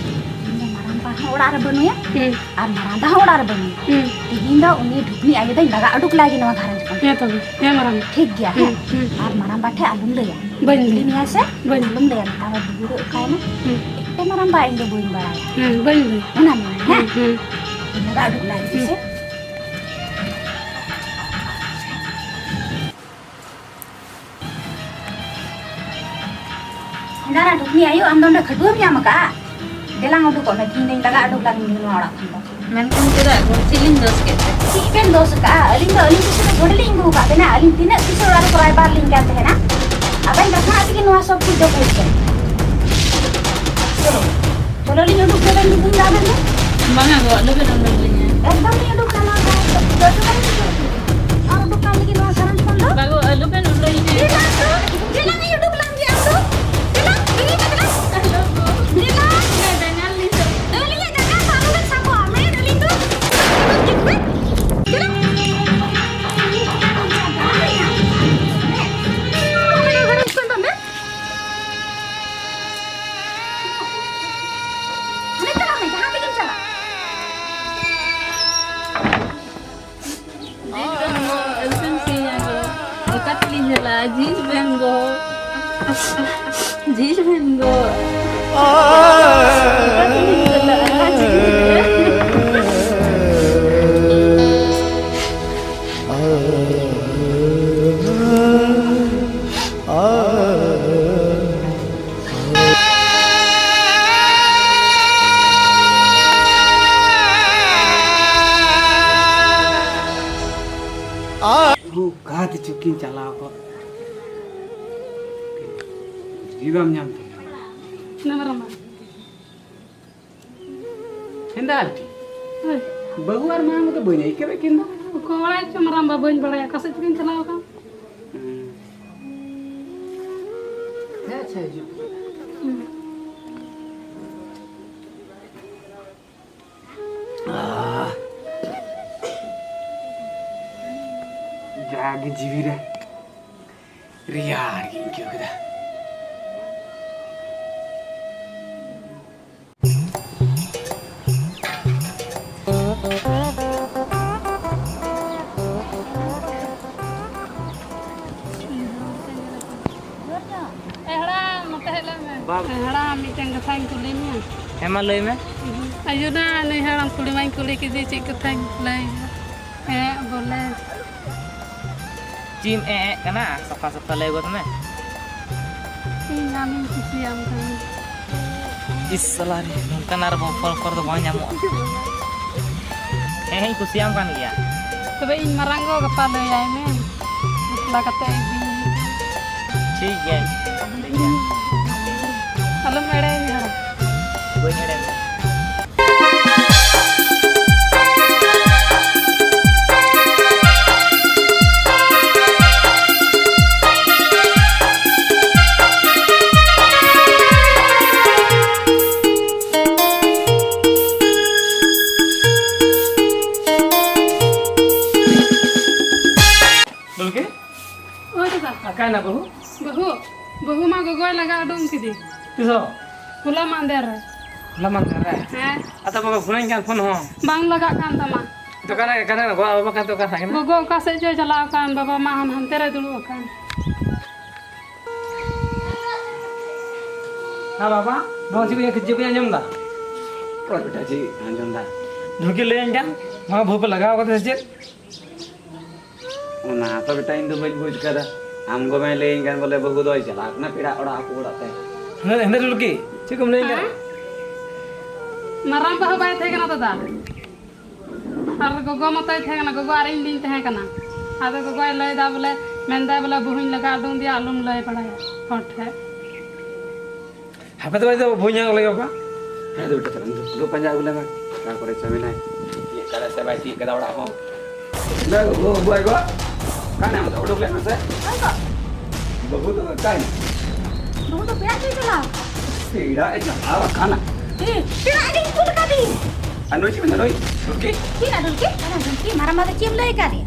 ᱤᱧ ᱫᱚ ᱢᱟᱨᱟᱝ ᱵᱟ ᱦᱚᱸ ᱚᱲᱟᱜ ᱨᱮ ᱵᱟᱹᱱᱩᱭᱟ᱾ ᱦᱩᱸ᱾ ᱟᱨ ᱢᱟᱨᱟᱝ ᱫᱟ ᱦᱚᱸ ᱚᱲᱟᱜ ᱨᱮ ᱵᱟᱹᱱᱩᱭᱟ᱾ ᱦᱩᱸ᱾ ᱛᱤᱦᱤᱧ ᱫᱚ ᱩᱱᱤ ᱰᱷᱩᱠᱱᱤ ᱟᱭᱳ ᱫᱚᱧ ᱞᱟᱜᱟ ᱩᱰᱩᱠ ᱞᱟᱭ ᱜᱮ ᱱᱚᱣᱟ ᱜᱷᱟᱨᱚᱸᱡᱽ ᱠᱷᱚᱱ᱾ ᱦᱮᱸ ᱛᱚᱵᱮ, ᱦᱮᱸ ᱢᱟᱨᱟᱝ᱾ ᱴᱷᱤᱠ ᱜᱮᱭᱟ, ᱦᱩᱸ, ᱦᱮᱸ? ᱦᱩᱸ᱾ ᱟᱨ ᱢᱟᱨᱟᱝ ᱵᱟ ᱴᱷᱮᱡ ᱟᱞᱚᱢ ᱞᱟᱹᱭᱟ᱾ ᱵᱟᱹᱧ ᱞᱟᱹᱭᱟ᱾ ᱞᱟᱹᱭᱟ ᱥᱮ? ᱵᱟᱹᱧ᱾ ᱟᱞᱚᱢ ᱞᱟᱹᱭᱟ, ᱢᱮᱛᱟᱢᱟ ᱵᱩᱦᱩ ᱫᱚ ᱚᱠᱟᱭᱮᱱᱟ? ᱦᱩᱸ᱾ ᱮ ᱢᱟᱨᱟᱝ ᱵᱟ, ᱤᱧ ᱫᱚ ᱵᱟᱹᱧ ᱵᱟᱲᱟᱭᱟ᱾ ᱦᱩᱸ, ᱵᱟᱹᱧ ᱞᱟᱹᱭᱟ᱾ ᱚᱱᱟ ᱢᱮᱱᱟ, ᱦᱮᱸ? ᱦᱩᱸ, ᱦᱩᱸ᱾ ᱞᱟᱜᱟ ᱩᱰᱩᱠ ᱞᱟᱭ ᱜᱮ ᱥᱮ? ᱦᱮᱸᱫᱟᱨᱟ ᱰᱷᱩᱠᱱᱤ ᱟᱭᱳ, ᱟᱢ ᱫᱚ ᱚᱸᱰᱮ ᱠᱷᱟᱹᱴᱩᱣᱟᱹᱢ ᱧᱟᱢ ᱟᱠᱟᱫᱼᱟ? ᱫᱮᱞᱟᱝ ᱩᱰᱩᱠᱚᱜ ᱢᱮ, ᱛᱤᱦᱤᱧ ᱫᱚᱧ ᱞᱟᱜᱟ ᱩᱰᱩᱠ ᱞᱟᱝ ᱱᱚᱣᱟ ᱚᱲᱟᱜ ᱠᱷᱚᱱ ᱫᱚ᱾ ᱢᱮᱱᱠᱷᱟᱱ ᱪᱮᱫᱟᱜ ᱜᱚ? ᱪᱮᱫ ᱞᱤᱧ ᱫᱳᱥ ᱠᱮᱫ ᱛᱮ? ᱪᱮᱫ ᱵᱮᱱ ᱫᱳᱥ ᱟᱠᱟᱫᱼᱟ? ᱟᱹᱞᱤᱧ ᱫᱚ ᱟᱹᱞᱤᱧ ᱠᱩᱥᱤ ᱛᱮ ᱛᱷᱚᱲᱮ ᱞᱤᱧ ᱟᱹᱜᱩ ᱟᱠᱟᱫ ᱵᱮᱱᱟ᱾ ᱟᱹᱞᱤᱧ ᱛᱤᱱᱟᱹᱜ ᱠᱤᱥᱟᱹᱬ ᱚᱲᱟᱜ ᱨᱮ ᱨᱟᱭᱵᱟᱨ ᱞᱤᱧ ᱠᱟᱱ ᱛᱟᱦᱮᱱᱟ? ᱟᱵᱮᱱ ᱠᱟᱛᱷᱟ ᱛᱮᱜᱮ ᱱᱚᱣᱟ ᱥᱚᱵ ᱠᱚ ᱡᱚᱵ ᱦᱩᱭᱩᱜ ᱠᱟᱱᱟ᱾ ᱪᱚᱞᱚ, ᱪᱚᱞᱚ ᱞᱤᱧ ᱩᱰᱩᱠ ᱞᱮᱵᱮᱱ ᱜᱮ ᱫᱟᱵᱮᱱ ᱫᱚ᱾ ᱵᱟᱝᱟ ᱜᱚ, ᱟᱞᱚᱵᱮᱱ ᱩᱰᱩᱠ ᱞᱤᱧᱟ᱾ ᱮᱠᱫᱚᱢ ᱞᱤᱧ ᱩᱰᱩᱠ ᱠᱟᱱᱟ, ᱟᱨ ᱩᱰᱩᱠ ᱠᱟᱱ ᱞᱟᱹᱜᱤᱫ ᱱᱚᱣᱟ ᱜᱷᱟᱨᱚᱸᱡᱽ ᱠᱷᱚᱱ ᱫᱚ᱾ ᱵᱟᱜᱚ, ᱟᱞᱚᱵᱮᱱ ᱩᱰᱩᱠ ᱞᱤᱧᱟ᱾ ᱪᱮᱫᱟᱜ ᱥᱮ? ᱪᱮᱫᱟᱜ ᱤᱧ ᱩᱰᱩᱠ ᱞᱟᱝ ᱜᱮᱭᱟ ᱟᱢ ᱫᱚ? ᱪᱮᱫᱟᱜ? ᱤᱧ ᱫᱚ ᱪᱮᱫᱟᱜ? ᱟᱞᱚ ᱜᱚ᱾ ᱪᱮᱫᱟᱜ? ᱤᱧᱟᱹᱜ ᱡᱟᱸᱜᱟ ᱞᱤᱧ ᱥᱟᱵ᱾ ᱟᱹᱞᱤᱧᱟᱜ ᱡᱟᱸᱜᱟ ᱥᱟᱵ ᱟᱞᱚᱵᱮᱱ ᱥᱟᱵᱚᱜᱼᱟ᱾ ᱢᱮᱱ ᱟᱹᱞᱤᱧ ᱫᱚ᱾ ᱪᱮᱫᱟᱜ? ᱟᱞᱚᱵᱮᱱ ᱜᱷᱟᱨᱚᱸᱡᱽ ᱠᱷᱚᱱ ᱫᱚ ᱢᱮ᱾ ᱚᱸᱰᱮ ᱪᱟᱞᱟᱜ ᱢᱮ, ᱡᱟᱦᱟᱸ ᱛᱮᱜᱮᱢ ᱪᱟᱞᱟᱜ᱾ ᱡᱤᱞ ᱵᱮᱱ ᱜᱚ, ᱟᱹᱞᱩ ᱵᱮᱱ ᱥᱤᱧᱟ ᱜᱚ᱾ ᱚᱠᱟ ᱛᱮᱞᱤᱧ ᱪᱟᱞᱟᱜᱼᱟ? ᱡᱤᱞ ᱵᱮᱱ ᱜᱚ᱾ ᱡᱤᱞ ᱵᱮᱱ ᱜᱚ᱾ ᱚᱠᱟ ᱛᱮᱞᱤᱧ ᱪᱟᱞᱟᱜᱼᱟ? ᱡᱤᱞ ᱵᱮᱱ᱾ ᱚᱠᱟ ᱛᱮᱪᱚ ᱠᱤᱱ ᱪᱟᱞᱟᱣ ᱠᱚᱜ᱾ ᱡᱩᱫᱤ ᱵᱟᱢ ᱧᱟᱢ ᱠᱮᱭᱟ᱾ ᱦᱮᱸᱫᱟ ᱟᱞᱴᱤ᱾ ᱦᱳᱭ᱾ ᱵᱟᱹᱦᱩ ᱟᱨ ᱢᱟᱢᱟ ᱫᱚ ᱵᱟᱹᱧ ᱟᱹᱭᱠᱟᱹᱣᱮᱫ ᱠᱤᱱ ᱫᱚ᱾ ᱚᱠᱚᱭ ᱪᱚ ᱢᱟᱨᱟᱝ ᱵᱟ, ᱵᱟᱹᱧ ᱵᱟᱲᱟᱭᱟ, ᱚᱠᱟ ᱥᱮᱫ ᱪᱚᱠᱤᱱ ᱪᱟᱞᱟᱣ ᱟᱠᱟᱱ᱾ ᱦᱩᱸ᱾ ᱦᱮᱸ, ᱟᱪᱪᱷᱟ, ᱦᱤᱡᱩᱜ ᱯᱮ᱾ ᱦᱩᱸ᱾ ᱡᱤᱣᱤ ᱨᱮ ᱨᱮᱭᱟᱲ ᱜᱤᱧ ᱟᱹᱭᱠᱟᱹᱣ ᱠᱮᱫᱟ᱾ ᱮ ᱦᱟᱲᱟᱢ, ᱱᱚᱛᱮ ᱦᱮᱡ ᱞᱮᱱ ᱢᱮ᱾ ᱵᱟᱵ- ᱮ ᱦᱟᱲᱟᱢ, ᱢᱤᱫᱴᱮᱱ ᱠᱟᱛᱷᱟᱧ ᱠᱩᱞᱤ ᱢᱮᱭᱟ᱾ ᱦᱮᱸ, ᱢᱟ ᱞᱟᱹᱭ ᱢᱮ᱾ ᱟᱭᱳ ᱫᱟ, ᱱᱩᱭ ᱦᱟᱲᱟᱢ ᱠᱩᱲᱤ ᱢᱟᱧ ᱠᱩᱞᱤ ᱠᱮᱫᱮ, ᱪᱮᱫ ᱠᱟᱛᱷᱟᱧ ᱞᱟᱹᱭ ᱟᱭᱟ? ᱦᱮᱸ, ᱵᱚᱞᱮ᱾ ᱪᱮᱫ ᱮᱢ ᱮ ᱮᱜ ᱠᱟᱱᱟ? ᱥᱟᱯᱷᱟ ᱥᱟᱯᱷᱟ ᱞᱟᱹᱭ ᱜᱚᱫ ᱢᱮ᱾ ᱤᱧ ᱟᱢᱤᱧ ᱠᱩᱥᱤᱭᱟᱢ ᱠᱟᱱᱟ᱾ ᱤᱥ ᱥᱟᱞᱟ ᱨᱮ, ᱱᱚᱝᱠᱟᱱᱟᱜ ᱨᱮ ᱵᱚ ᱯᱷᱚᱞ ᱠᱚᱨᱮ ᱫᱚ ᱵᱟᱝ ᱧᱟᱢᱚᱜᱼᱟ᱾ ᱦᱮᱸ, ᱦᱮᱸᱧ ᱠᱩᱥᱤᱭᱟᱢ ᱠᱟᱱ ᱜᱮᱭᱟ᱾ ᱛᱚᱵᱮ ᱤᱧ ᱢᱟᱨᱟᱝ ᱜᱚ ᱜᱟᱯᱟ ᱞᱟᱹᱭᱟᱭ ᱢᱮ, ᱵᱟᱯᱞᱟ ᱠᱟᱛᱮ ᱤᱫᱤᱭᱮ᱾ ᱴᱷᱤᱠ ᱜᱮᱭᱟ, ᱴᱷᱤᱠ ᱜᱮᱭᱟ᱾ ᱟᱞᱚᱢ ᱮᱲᱮᱭᱟᱹᱧᱟ ᱦᱟᱲᱟᱢ᱾ ᱵᱟᱹᱧ ᱮᱲᱮ ᱢᱮᱭᱟ᱾ ᱰᱩᱞᱠᱤ? ᱦᱳᱭ ᱫᱟᱫᱟ᱾ ᱚᱠᱟᱭᱮᱱᱟ ᱵᱟᱹᱦᱩ? ᱵᱟᱹᱦᱩ? ᱵᱟᱹᱦᱩ ᱢᱟ ᱜᱚᱜᱚᱭ ᱞᱟᱜᱟ ᱩᱰᱩᱝ ᱠᱤᱫᱤ᱾ ᱛᱤᱥᱚᱜ? ᱦᱚᱞᱟ ᱢᱟᱦᱫᱮᱨ ᱨᱮ᱾ ᱦᱚᱞᱟ ᱢᱟᱦᱫᱮᱨ ᱨᱮ? ᱦᱮᱸ᱾ ᱟᱫᱚ ᱵᱟᱵᱟ ᱯᱷᱳᱱᱟᱹᱧ ᱠᱟᱱ ᱯᱷᱳᱱ ᱦᱚᱸ᱾ ᱵᱟᱝ ᱞᱟᱜᱟᱜ ᱠᱟᱱ ᱛᱟᱢᱟ᱾ ᱫᱚᱠᱟᱱ ᱨᱮ, ᱫᱚᱠᱟᱱ ᱨᱮ ᱜᱚᱜᱚ ᱵᱟᱵᱟ ᱠᱟᱱ ᱫᱚᱠᱟᱱ ᱥᱟᱜ ᱠᱟᱱᱟ᱾ ᱜᱚᱜᱚ ᱚᱠᱟ ᱥᱮᱫ ᱪᱚᱭ ᱪᱟᱞᱟᱣ ᱟᱠᱟᱱ, ᱵᱟᱵᱟ ᱢᱟ ᱦᱟᱱ-, ᱦᱟᱱᱛᱮ ᱨᱮ ᱫᱩᱲᱩᱵ ᱟᱠᱟᱱ᱾ ᱦᱮᱸ ᱵᱟᱵᱟ, ᱱᱚᱣᱟ ᱪᱮᱫ ᱠᱚ ᱪᱮᱫ ᱠᱚᱧ ᱟᱸᱡᱚᱢ ᱮᱫᱟ? ᱚᱠᱚᱭ ᱵᱮᱴᱟ ᱪᱮᱫ ᱟᱸᱡᱚᱢ ᱮᱫᱟ? ᱰᱷᱩᱞᱠᱤ ᱞᱟᱹᱭᱟᱹᱧ ᱠᱟᱱ, ᱱᱚᱣᱟ ᱵᱟᱹᱦᱩ ᱯᱮ ᱞᱟᱜᱟᱣ ᱠᱟᱫᱟ ᱥᱮ ᱪᱮᱫ? ᱚᱱᱟ ᱛᱚ ᱵᱮᱴᱟ ᱤᱧ ᱫᱚ ᱵᱟᱹᱧ ᱵᱩᱡᱽ ᱠᱟᱫᱟ᱾ ᱟᱢ ᱜᱚ ᱢᱟᱭ ᱞᱟᱹᱭᱟᱹᱧ ᱠᱟᱱ ᱵᱚᱞᱮ ᱵᱟᱹᱦᱩ ᱫᱚᱭ ᱪᱟᱞᱟᱣ ᱠᱟᱱᱟ ᱯᱮᱲᱟ ᱚᱲᱟᱜ, ᱟᱠᱚ ᱚᱲᱟᱜ ᱛᱮ᱾ ᱦᱮᱸ, ᱦᱮᱸ ᱰᱷᱩᱞᱠᱤ, ᱪᱮᱫ ᱠᱚᱢ ᱞᱟᱹᱭᱟᱹᱧ ᱠᱟᱱᱟ? ᱦᱮᱸ? ᱢᱟᱨᱟᱝ ᱵᱟᱹᱦᱩ ᱵᱟᱭ ᱛᱟᱦᱮᱸ ᱠᱟᱱᱟ ᱫᱟᱫᱟ᱾ ᱟᱨ ᱜᱚᱜᱚ ᱢᱚᱛᱚᱭ ᱛᱟᱦᱮᱸ ᱠᱟᱱᱟ, ᱜᱚᱜᱚ ᱟᱨ ᱤᱧ ᱞᱤᱧ ᱛᱟᱦᱮᱸ ᱠᱟᱱᱟ᱾ ᱟᱫᱚ ᱜᱚᱜᱚᱭ ᱞᱟᱹᱭᱫᱟ ᱵᱚᱞᱮ, ᱢᱮᱱᱫᱟᱭ ᱵᱚᱞᱮ, ᱵᱟᱹᱦᱩᱧ ᱞᱟᱜᱟ ᱩᱰᱩᱝ ᱫᱮᱭᱟ, ᱟᱞᱚᱢ ᱞᱟᱹᱭ ᱵᱟᱲᱟᱭᱟ ᱦᱚᱲ ᱴᱷᱮᱡ᱾ ᱦᱟᱯᱮ ᱛᱚᱵᱮ, ᱤᱧ ᱫᱚ ᱵᱟᱹᱧ ᱧᱟᱢ ᱞᱮᱜᱮ ᱵᱟᱵᱟ᱾ ᱦᱮᱸ ᱫᱩ ᱵᱮᱴᱟ, ᱛᱟᱦᱞᱮ ᱫᱩ ᱯᱟᱸᱡᱟ ᱟᱹᱜᱩ ᱞᱮᱢᱮ᱾ ᱚᱠᱟ ᱠᱚᱨᱮ ᱪᱚ ᱢᱮᱱᱟᱭ, ᱛᱤᱭᱳᱜ ᱠᱟᱫᱟ ᱥᱮ ᱵᱟᱭ ᱛᱤᱭᱳᱜ ᱠᱟᱫᱟ ᱚᱲᱟᱜ ᱦᱚᱸ᱾ ᱫᱟ, ᱜᱚᱜᱚ, ᱵᱟᱵᱟ ᱜᱚ, ᱚᱠᱟᱭ ᱱᱟᱢ? ᱩᱰᱩᱠ ᱞᱮᱱ ᱢᱮᱥᱮ᱾ ᱚᱠᱚᱭ ᱜᱚ? ᱵᱟᱹᱵᱩ ᱫᱚ ᱚᱠᱟᱭ ᱱᱟᱭ? ᱵᱟᱹᱵᱩ ᱫᱚ ᱯᱮᱲᱟ ᱴᱷᱮᱱ ᱪᱟᱞᱟᱣ ᱟᱠᱟᱱᱟ᱾ ᱯᱮᱲᱟ ᱮ ᱪᱟᱞᱟᱣ ᱟᱠᱟᱱᱟ? ᱦᱮᱸ, ᱯᱮᱲᱟ ᱟᱹᱰᱤ ᱠᱩᱞ ᱠᱟᱫᱮ᱾ ᱟᱨ ᱱᱩᱭ ᱪᱮᱫ ᱢᱮᱱᱫᱟ ᱱᱩᱭ? ᱰᱷᱩᱞᱠᱤ? ᱪᱮᱫ ᱟᱫᱚ ᱪᱮᱫ? ᱟᱨ ᱰᱷᱩᱞᱠᱤ ᱢᱟᱨᱟᱝ ᱵᱟ ᱫᱚ ᱪᱮᱫ ᱮᱢ ᱞᱟᱹᱭ ᱠᱟᱫᱮᱭᱟ?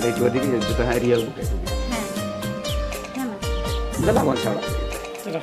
ᱞᱟᱹᱭ ᱦᱚᱪᱚ ᱟᱹᱫᱤᱧ ᱡᱚᱛᱚ ᱦᱟᱸᱜ ᱨᱤᱭᱟᱹᱣ ᱟᱹᱜᱩ ᱠᱮᱫ ᱠᱚᱜᱮ᱾ ᱦᱮᱸ, ᱦᱮᱸ ᱢᱟ᱾ ᱫᱮᱞᱟ ᱵᱚᱱ ᱪᱷᱟᱲᱟ᱾ ᱪᱚᱞᱚ᱾